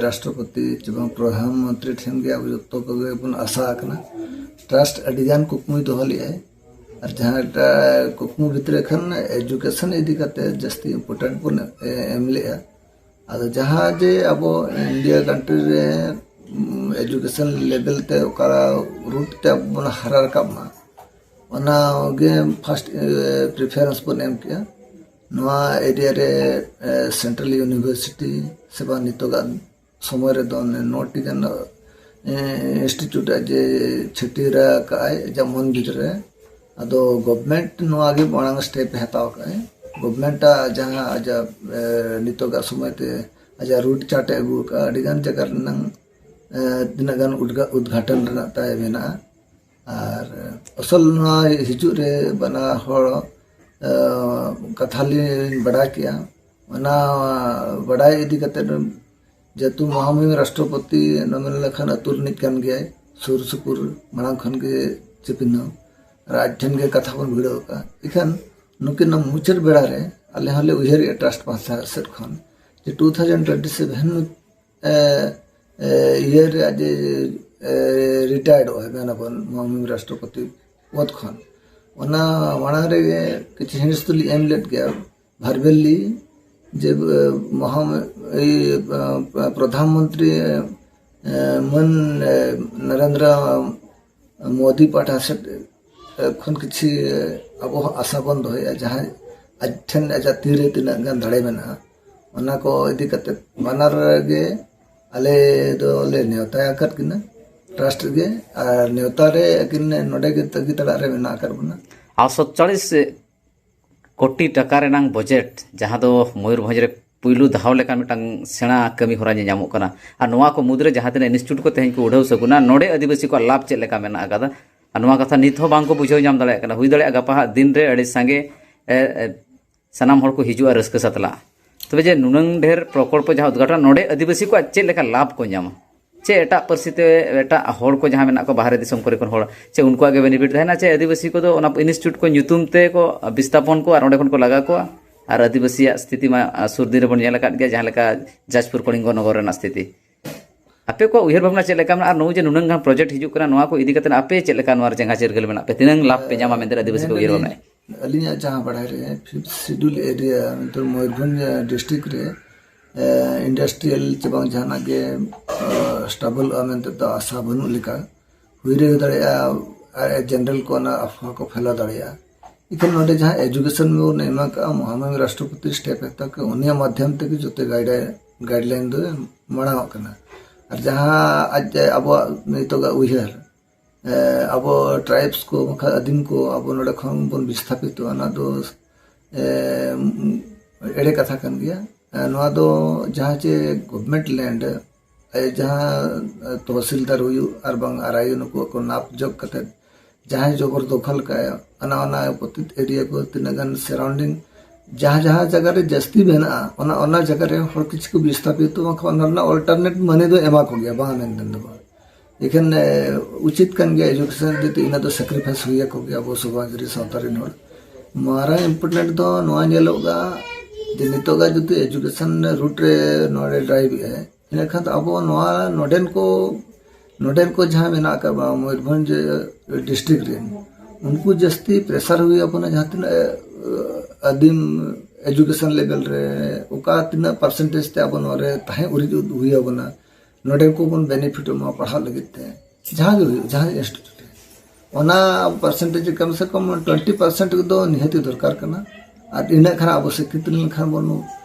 ᱨᱟᱥᱴᱨᱚᱯᱚᱛᱤ ᱪᱮ ᱵᱟᱝ ᱯᱨᱚᱫᱷᱟᱱ ᱢᱚᱱᱛᱨᱤ ᱴᱷᱮᱱ ᱜᱮ ᱟᱵᱚ ᱡᱚᱛᱚ ᱠᱚᱜᱮ ᱵᱚᱱ ᱟᱥᱟ ᱟᱠᱟᱱᱟ᱾ ᱴᱨᱟᱥᱴ ᱟᱹᱰᱤ ᱜᱟᱱ ᱠᱩᱠᱢᱩᱭ ᱫᱚᱦᱚ ᱞᱮᱫᱼᱟᱭ, ᱟᱨ ᱡᱟᱦᱟᱸᱴᱟᱜ ᱠᱩᱠᱢᱩ ᱵᱷᱤᱛᱨᱤ ᱠᱷᱟᱱ ᱮᱡᱩᱠᱮᱥᱚᱱ ᱤᱫᱤ ᱠᱟᱛᱮ ᱡᱟᱹᱥᱛᱤ ᱤᱢᱯᱚᱨᱴᱮᱱᱴ ᱵᱚᱱ ᱮᱢ ᱞᱮᱫᱼᱟ᱾ ᱟᱫᱚ ᱡᱟᱦᱟᱸ ᱡᱮ ᱟᱵᱚ ᱤᱱᱰᱤᱭᱟ ᱠᱟᱱᱴᱨᱤ ᱨᱮ ᱮᱡᱩᱠᱮᱥᱚᱱ ᱞᱮᱵᱮᱞ ᱛᱮ ᱚᱠᱟ ᱨᱩᱴ ᱛᱮ ᱟᱵᱚ ᱵᱚᱱ ᱦᱟᱨᱟ ᱨᱟᱠᱟᱵ ᱢᱟ, ᱚᱱᱟ ᱜᱮ ᱯᱷᱟᱥᱴ ᱯᱨᱤᱯᱷᱟᱨᱮᱱᱥ ᱵᱚᱱ ᱮᱢ ᱠᱮᱜᱼᱟ᱾ ᱱᱚᱣᱟ ᱮᱨᱤᱭᱟ ᱨᱮ ᱥᱮᱱᱴᱨᱟᱞ ᱤᱭᱩᱱᱤᱵᱷᱟᱨᱥᱤᱴᱤ ᱥᱮ ᱵᱟᱝ ᱱᱤᱛᱚᱜᱟᱜ ᱥᱚᱢᱚᱭ ᱨᱮᱫᱚ ᱱᱚᱴᱤ ᱜᱟᱱ ᱤᱱᱥᱴᱤᱴᱤᱭᱩᱴ ᱡᱮ ᱪᱷᱟᱹᱴᱭᱟᱹᱨ ᱟᱠᱟᱫ ᱟᱭ ᱡᱮᱢᱚᱱ ᱵᱷᱤᱛᱨᱤ ᱨᱮ, ᱟᱫᱚ ᱜᱚᱵᱷᱢᱮᱱᱴ ᱱᱚᱣᱟ ᱜᱮ ᱢᱟᱲᱟᱝ ᱥᱴᱮᱯ ᱮ ᱦᱟᱛᱟᱣ ᱟᱠᱟᱫ ᱟᱭ᱾ ᱜᱚᱵᱷᱢᱮᱱᱴ ᱟᱜ ᱡᱟᱦᱟᱸ ᱟᱡᱟᱜ ᱱᱤᱛᱚᱜᱟᱜ ᱥᱚᱢᱚᱭ ᱛᱮ ᱟᱡᱟᱜ ᱨᱩᱴ ᱪᱟᱨᱴ ᱮ ᱟᱹᱜᱩ ᱟᱠᱟᱫᱼᱟ, ᱟᱹᱰᱤ ᱜᱟᱱ ᱡᱟᱭᱜᱟ ᱨᱮᱱᱟᱝ ᱛᱤᱱᱟᱹᱜ ᱜᱟᱱ ᱩᱫᱽᱜᱷᱟᱴᱚᱱ ᱨᱮᱱᱟᱜ ᱛᱟᱭ ᱢᱮᱱᱟᱜᱼᱟ᱾ ᱟᱨ ᱟᱥᱚᱞ ᱱᱚᱣᱟ ᱦᱤᱡᱩᱜ ᱨᱮ ᱵᱟᱱᱟ ᱦᱚᱲ ᱠᱟᱛᱷᱟ ᱞᱤᱧ ᱵᱟᱰᱟᱭ ᱠᱮᱜᱼᱟ, ᱚᱱᱟ ᱵᱟᱰᱟᱭ ᱤᱫᱤ ᱠᱟᱛᱮ ᱡᱮᱦᱮᱛᱩ ᱢᱚᱦᱟᱢᱚᱦᱤᱢ ᱨᱟᱥᱴᱨᱚᱯᱚᱛᱤ ᱱᱚᱢᱮᱱ ᱞᱮᱠᱷᱟᱱ ᱟᱹᱛᱩ ᱨᱤᱱᱤᱡ ᱠᱟᱱ ᱜᱮᱭᱟᱭ, ᱥᱩᱨ ᱥᱩᱯᱩᱨ ᱢᱟᱲᱟᱝ ᱠᱷᱚᱱ ᱜᱮ ᱪᱤᱯᱤᱱᱟᱹ, ᱟᱨ ᱟᱡ ᱴᱷᱮᱱ ᱜᱮ ᱠᱟᱛᱷᱟ ᱵᱚᱱ ᱵᱷᱤᱲᱟᱹᱣ ᱟᱠᱟᱫᱼᱟ᱾ ᱤᱠᱷᱟᱱ ᱱᱩᱠᱤᱱ ᱢᱩᱪᱟᱹᱫ ᱵᱮᱲᱟ ᱨᱮ ᱟᱞᱮ ᱦᱚᱸᱞᱮ ᱩᱭᱦᱟᱹᱨᱮᱜᱼᱟ ᱴᱨᱟᱥᱴ ᱯᱟᱦᱴᱟ ᱥᱮᱫ ᱠᱷᱚᱱ ᱡᱮ ᱴᱩ ᱛᱷᱟᱣᱡᱮᱱᱰ ᱴᱩᱭᱮᱱᱴᱤ ᱥᱮᱵᱷᱮᱱ ᱤᱭᱟᱹ ᱨᱮ ᱟᱡ ᱨᱤᱴᱟᱭᱟᱨᱰᱚᱜᱼᱟᱭ ᱢᱮᱱᱟᱵᱚᱱ ᱢᱚᱦᱟᱢᱚᱦᱤᱢ ᱨᱟᱥᱴᱨᱚᱯᱚᱛᱤ ᱯᱚᱫ ᱠᱷᱚᱱ᱾ ᱚᱱᱟ ᱢᱟᱲᱟᱝ ᱨᱮᱜᱮ ᱠᱤᱪᱷᱩ ᱦᱤᱱᱴᱥ ᱫᱚᱞᱤᱧ ᱮᱢ ᱞᱮᱫ ᱜᱮᱭᱟ ᱵᱷᱟᱨᱵᱮᱞᱤ, ᱡᱮ ᱢᱚᱦᱟᱢ ᱯᱨᱚᱫᱷᱟᱱ ᱢᱚᱱᱛᱨᱤ ᱢᱟᱹᱱ ᱱᱚᱨᱮᱱᱫᱨᱚ ᱢᱳᱫᱤ ᱯᱟᱦᱴᱟ ᱥᱮᱫ ᱠᱷᱚᱱ ᱠᱤᱪᱷᱤ ᱟᱵᱚ ᱦᱚᱸ ᱟᱥᱟ ᱵᱚᱱ ᱫᱚᱦᱚᱭᱟ, ᱡᱟᱦᱟᱸᱭ ᱟᱡ ᱴᱷᱮᱱ ᱟᱡᱟᱜ ᱛᱤᱨᱮ ᱛᱤᱱᱟᱹᱜ ᱜᱟᱱ ᱫᱟᱲᱮ ᱢᱮᱱᱟᱜᱼᱟ, ᱚᱱᱟ ᱠᱚ ᱤᱫᱤ ᱠᱟᱛᱮ ᱵᱟᱱᱟᱨ ᱜᱮ ᱟᱞᱮ ᱫᱚᱞᱮ ᱱᱮᱣᱛᱟ ᱟᱠᱟᱫ ᱠᱤᱱᱟ ᱴᱨᱟᱥᱴ ᱜᱮ, ᱟᱨ ᱱᱮᱣᱛᱟ ᱨᱮ ᱟᱹᱠᱤᱱ ᱱᱚᱰᱮ ᱜᱮ ᱛᱟᱹᱜᱤ ᱛᱟᱲᱟᱜ ᱨᱮ ᱢᱮᱱᱟᱜ ᱟᱠᱟᱫ ᱵᱚᱱᱟ᱾ ᱟᱨ ᱥᱚᱛᱪᱟᱲᱤᱥ ᱠᱳᱴᱤ ᱴᱟᱠᱟ ᱨᱮᱱᱟᱝ ᱵᱚᱡᱮᱴ, ᱡᱟᱦᱟᱸ ᱫᱚ ᱢᱚᱭᱩᱨᱵᱷᱚᱸᱡᱽ ᱨᱮ ᱯᱩᱭᱞᱩ ᱫᱷᱟᱣ ᱞᱮᱠᱟᱱ ᱢᱤᱫᱴᱟᱝ ᱥᱮᱬᱟ ᱠᱟᱹᱢᱤ ᱦᱚᱨᱟ ᱧᱮᱧᱟᱢᱚᱜ ᱠᱟᱱᱟ᱾ ᱟᱨ ᱱᱚᱣᱟ ᱠᱚ ᱢᱩᱫᱽᱨᱮ ᱡᱟᱦᱟᱸ ᱛᱤᱱᱟᱹᱜ ᱤᱱᱥᱴᱤᱴᱭᱩᱴ ᱠᱚ ᱛᱮᱦᱮᱧ ᱠᱚ ᱩᱰᱷᱟᱹᱣ ᱥᱟᱹᱜᱩᱱᱟ, ᱱᱚᱰᱮ ᱟᱹᱫᱤᱵᱟᱹᱥᱤ ᱠᱚᱣᱟᱜ ᱞᱟᱵᱷ ᱪᱮᱫ ᱞᱮᱠᱟ ᱢᱮᱱᱟᱜ ᱟᱠᱟᱫᱟ? ᱟᱨ ᱱᱚᱣᱟ ᱠᱟᱛᱷᱟ ᱱᱤᱛ ᱦᱚᱸ ᱵᱟᱝ ᱠᱚ ᱵᱩᱡᱷᱟᱹᱣ ᱧᱟᱢ ᱫᱟᱲᱮᱭᱟᱜ ᱠᱟᱱᱟ᱾ ᱦᱩᱭ ᱫᱟᱲᱮᱭᱟᱜᱼᱟ ᱜᱟᱯᱟ ᱦᱟᱸᱜ ᱫᱤᱱ ᱨᱮ ᱟᱹᱰᱤ ᱥᱟᱸᱜᱮ, ᱮ, ᱮ, ᱥᱟᱱᱟᱢ ᱦᱚᱲ ᱠᱚ ᱦᱤᱡᱩᱜᱼᱟ ᱨᱟᱹᱥᱠᱟᱹ ᱥᱟᱛᱞᱟᱜ᱾ ᱛᱚᱵᱮ ᱡᱮ ᱱᱩᱱᱟᱹᱝ ᱰᱷᱮᱨ ᱯᱨᱚᱠᱚᱞᱯᱚ ᱡᱟᱦᱟᱸ ᱩᱫᱽᱜᱷᱟᱴᱚᱱ, ᱱᱚᱰᱮ ᱟᱹᱫᱤᱵᱟᱹᱥᱤ ᱠᱚᱣᱟᱜ ᱪᱮᱫ ᱞᱮᱠᱟ ᱞᱟᱵᱷ ᱠᱚ ᱧᱟᱢᱟ? ᱪᱮ ᱮᱴᱟᱜ ᱯᱟᱹᱨᱥᱤ ᱛᱮ, ᱮᱴᱟᱜ ᱦᱚᱲ ᱠᱚ ᱡᱟᱦᱟᱸ ᱢᱮᱱᱟᱜ ᱠᱚᱣᱟ ᱵᱟᱦᱨᱮ ᱫᱤᱥᱚᱢ ᱠᱚᱨᱮ ᱠᱷᱚᱱ ᱦᱚᱲ, ᱪᱮ ᱩᱱᱠᱩᱣᱟᱜ ᱜᱮ ᱵᱮᱱᱤᱯᱷᱤᱴ ᱛᱟᱦᱮᱱᱟ, ᱪᱮ ᱟᱹᱫᱤᱵᱟᱹᱥᱤ ᱠᱚᱫᱚ ᱚᱱᱟ ᱤᱱᱥᱴᱤᱴᱭᱩᱴ ᱠᱚ ᱧᱩᱛᱩᱢ ᱛᱮ ᱠᱚ ᱵᱤᱥᱛᱟᱯᱚᱱ ᱠᱚᱣᱟ ᱟᱨ ᱚᱸᱰᱮ ᱠᱷᱚᱱ ᱠᱚ ᱞᱟᱜᱟ ᱠᱚᱣᱟ? ᱟᱨ ᱟᱹᱫᱤᱵᱟᱹᱥᱤᱭᱟᱜ ᱥᱛᱷᱤᱛᱤ ᱢᱟ, ᱟᱨ ᱥᱩᱨ ᱫᱤᱱ ᱨᱮᱵᱚᱱ ᱧᱮᱞ ᱟᱠᱟᱫ ᱜᱮᱭᱟ, ᱡᱟᱦᱟᱸ ᱞᱮᱠᱟ ᱡᱟᱡᱽᱯᱩᱨ ᱠᱚᱞᱤᱝᱜᱚ ᱱᱚᱜᱚᱨ ᱨᱮᱱᱟᱜ ᱥᱛᱷᱤᱛᱤ᱾ ᱟᱯᱮ ᱠᱚᱣᱟᱜ ᱩᱭᱦᱟᱹᱨ ᱵᱷᱟᱵᱽᱱᱟ ᱪᱮᱫ ᱞᱮᱠᱟ ᱢᱮᱱᱟᱜᱼᱟ? ᱟᱨ ᱱᱚᱜᱼᱚᱭ ᱡᱮ ᱱᱩᱱᱟᱹᱝ ᱜᱟᱱ ᱯᱨᱚᱡᱮᱠᱴ ᱦᱤᱡᱩᱜ ᱠᱟᱱᱟ, ᱱᱚᱣᱟ ᱠᱚ ᱤᱫᱤ ᱠᱟᱛᱮ ᱟᱯᱮ ᱪᱮᱫ ᱞᱮᱠᱟ ᱱᱚᱣᱟ ᱨᱮ ᱪᱮᱸᱜᱷᱟ ᱪᱤᱨᱜᱟᱹᱞ ᱢᱮᱱᱟᱜ ᱯᱮ? ᱛᱤᱱᱟᱹᱝ ᱞᱟᱵᱷ ᱯᱮ ᱧᱟᱢᱟ ᱢᱮᱱᱛᱮ ᱟᱹᱫᱤᱵᱟᱹᱥᱤ ᱠᱚ ᱩᱭᱦᱟᱹᱨ ᱵᱷᱟᱵᱽᱱᱟᱭᱟ? ᱟᱹᱞᱤᱧᱟᱜ ᱡᱟᱦᱟᱸ ᱵᱟᱲᱟᱭ ᱨᱮ, ᱯᱷᱤᱯᱛᱷ ᱥᱤᱰᱩᱞ ᱮᱨᱤᱭᱟ ᱢᱮᱱᱛᱮ ᱢᱚᱭᱩᱨᱵᱷᱚᱸᱡᱽ ᱰᱤᱥᱴᱨᱤᱠᱴ ᱨᱮ ᱤᱱᱰᱟᱥᱴᱨᱤᱭᱟᱞ ᱪᱮ ᱵᱟᱝ ᱡᱟᱦᱟᱱᱟᱜ ᱜᱮ ᱮᱥᱴᱟᱵᱞᱚᱜᱼᱟ ᱢᱮᱱᱛᱮ ᱫᱚ ᱟᱥᱟ ᱵᱟᱹᱱᱩᱜ ᱞᱮᱠᱟ᱾ ᱦᱩᱭ ᱨᱮ ᱦᱩᱭ ᱫᱟᱲᱮᱭᱟᱜᱼᱟ, ᱟᱨ ᱡᱮᱱᱟᱨᱮᱞ ᱠᱚ ᱚᱱᱟ ᱟᱯᱷᱣᱟ ᱠᱚ ᱯᱷᱮᱞᱟᱣ ᱫᱟᱲᱮᱭᱟᱜᱼᱟ᱾ ᱤᱠᱷᱟᱹᱱ ᱱᱚᱰᱮ ᱡᱟᱦᱟᱸ ᱮᱡᱩᱠᱮᱥᱚᱱ ᱵᱚᱱ ᱮᱢᱟ ᱠᱟᱜᱼᱟ, ᱢᱚᱦᱟᱢᱚᱦᱤᱢ ᱨᱟᱥᱴᱨᱚᱯᱚᱛᱤ ᱥᱴᱮᱯ ᱦᱟᱛᱟᱣ ᱠᱟᱜᱼᱟ, ᱩᱱᱤᱭᱟᱜ ᱢᱟᱫᱽᱫᱷᱚᱢ ᱛᱮᱜᱮ ᱡᱚᱛᱚ ᱜᱟᱭᱤᱰ, ᱜᱟᱭᱤᱰᱞᱟᱭᱤᱱ ᱫᱚ ᱢᱟᱲᱟᱝ ᱚᱜ ᱠᱟᱱᱟ᱾ ᱟᱨ ᱡᱟᱦᱟᱸ ᱟᱡ ᱟᱵᱚᱣᱟᱜ ᱱᱤᱛᱚᱜᱟᱜ ᱩᱭᱦᱟᱹᱨ, ᱮ, ᱟᱵᱚ ᱴᱨᱟᱭᱤᱵᱥ ᱠᱚ ᱵᱟᱠᱷᱟᱡ ᱟᱹᱫᱤᱢ ᱠᱚ ᱟᱵᱚ ᱱᱚᱰᱮ ᱠᱷᱚᱱ ᱵᱚᱱ ᱵᱤᱥᱛᱷᱟᱯᱤᱛᱚᱜᱼᱟ, ᱚᱱᱟ ᱫᱚ, ᱮ, ᱮᱲᱮ ᱠᱟᱛᱷᱟ ᱠᱟᱱ ᱜᱮᱭᱟ᱾ ᱮ, ᱱᱚᱣᱟ ᱫᱚ ᱡᱟᱦᱟᱸ ᱪᱮ ᱜᱚᱵᱷᱢᱮᱱᱴ ᱞᱮᱱᱰ, ᱮ, ᱡᱟᱦᱟᱸ, ᱮ, ᱛᱚᱦᱥᱤᱞᱫᱟᱨ ᱦᱩᱭᱩᱜ ᱟᱨ ᱵᱟᱝ ᱟᱨ ᱟᱭ ᱭᱩ ᱱᱩᱠᱩ ᱠᱚ ᱱᱟᱯ ᱡᱚᱜ ᱠᱟᱛᱮ ᱡᱟᱦᱟᱸᱭ ᱡᱚᱵᱚᱨ ᱫᱚᱠᱷᱚᱞ ᱠᱟᱜᱼᱟ, ᱚᱱᱟ, ᱚᱱᱟ ᱯᱚᱛᱤᱛ ᱮᱨᱤᱭᱟ ᱠᱚ ᱛᱤᱱᱟᱹᱜ ᱜᱟᱱ ᱥᱟᱨᱟᱣᱩᱱᱰᱤᱝ ᱡᱟᱦᱟᱸ, ᱡᱟᱦᱟᱸ ᱡᱟᱭᱜᱟ ᱨᱮ ᱡᱟᱹᱥᱛᱤ ᱢᱮᱱᱟᱜᱼᱟ, ᱚᱱᱟ, ᱚᱱᱟ ᱡᱟᱭᱜᱟ ᱨᱮ ᱦᱚᱲ ᱠᱤᱪᱷᱩ ᱠᱚ ᱵᱤᱥᱛᱷᱟᱯᱤᱛ ᱵᱟᱝᱠᱷᱟᱱ ᱚᱱᱟ ᱨᱮᱱᱟᱜ ᱚᱞᱴᱟᱨᱱᱮᱴ ᱢᱟᱱᱮ ᱫᱚ ᱮᱢᱟ ᱠᱚᱜᱮᱭᱟ, ᱵᱟᱝ ᱢᱮᱱᱛᱮ ᱫᱚ ᱵᱟᱝ᱾ ᱮᱠᱷᱟᱱ, ᱮ, ᱩᱪᱤᱛ ᱠᱟᱱ ᱜᱮᱭᱟ, ᱮᱡᱩᱠᱮᱥᱚᱱ ᱤᱫᱤ ᱛᱮ ᱤᱱᱟᱹ ᱫᱚ ᱥᱮᱠᱨᱤᱯᱷᱟᱭᱤᱥ ᱦᱩᱭ ᱟᱠᱚ ᱜᱮᱭᱟ ᱟᱵᱚ ᱥᱚᱢᱟᱡᱽ ᱨᱮ, ᱥᱟᱶᱛᱟ ᱨᱮᱱ ᱦᱚᱲ᱾ ᱢᱟᱨᱟᱝ ᱤᱢᱯᱚᱨᱴᱮᱱᱴ ᱫᱚ ᱱᱚᱣᱟ ᱧᱮᱞᱚᱜᱼᱟ ᱡᱮ ᱱᱤᱛᱚᱜᱟᱜ ᱡᱩᱫᱤ ᱮᱡᱩᱠᱮᱥᱚᱱ ᱨᱩᱴ ᱨᱮ ᱱᱚᱰᱮ ᱰᱨᱟᱭᱤᱵᱷ ᱮᱫᱟᱭ, ᱤᱱᱟᱹᱠᱷᱟᱱ ᱫᱚ ᱟᱵᱚ ᱱᱚᱣᱟ ᱱᱚᱰᱮᱱ ᱠᱚ, ᱱᱚᱰᱮᱱ ᱠᱚ ᱡᱟᱦᱟᱸ ᱢᱮᱱᱟᱜ ᱟᱠᱟᱫ ᱵᱚᱱᱟ ᱢᱚᱭᱩᱨᱵᱷᱚᱸᱡᱽ ᱰᱤᱥᱴᱨᱤᱠᱴ ᱨᱮᱱ, ᱩᱱᱠᱩ ᱡᱟᱹᱥᱛᱤ ᱯᱨᱮᱥᱟᱨ ᱦᱩᱭ ᱟᱵᱚᱱᱟ, ᱡᱟᱦᱟᱸ ᱛᱤᱱᱟᱹᱜ, ᱮ, ᱟᱹᱫᱤᱢ ᱮᱡᱩᱠᱮᱥᱚᱱ ᱞᱮᱵᱮᱞ ᱨᱮ ᱚᱠᱟ ᱛᱤᱱᱟᱹᱜ ᱯᱟᱨᱥᱮᱱᱴᱮᱡᱽ ᱛᱮ ᱟᱵᱚ ᱱᱚᱣᱟ ᱨᱮ ᱛᱟᱦᱮᱸ ᱩᱨᱤᱡ ᱦᱩᱭ ᱟᱵᱚᱱᱟ, ᱱᱚᱰᱮᱱ ᱠᱚᱵᱚᱱ ᱵᱮᱱᱤᱯᱷᱤᱴᱚᱜ ᱢᱟ ᱯᱟᱲᱦᱟᱜ ᱞᱟᱹᱜᱤᱫ ᱛᱮ, ᱡᱟᱦᱟᱸ ᱜᱮ ᱦᱩᱭᱩᱜ, ᱡᱟᱦᱟᱸ ᱤᱱᱥᱴᱤᱴᱭᱩᱴ ᱨᱮ, ᱚᱱᱟ ᱯᱟᱨᱥᱮᱱᱴᱮᱡᱽ ᱠᱚᱢ ᱥᱮ ᱠᱚᱢ ᱴᱩᱭᱮᱱᱴᱤ ᱯᱟᱨᱥᱮᱱᱴ ᱫᱚ ᱱᱤᱦᱟᱹᱛ ᱜᱮ ᱫᱚᱨᱠᱟᱨ ᱠᱟᱱᱟ᱾ ᱟᱨ ᱤᱱᱟᱹᱜ ᱠᱷᱟᱱ ᱟᱵᱚ ᱥᱤᱠᱠᱷᱤᱛ ᱞᱮᱱᱠᱷᱟᱱ ᱵᱚᱱ,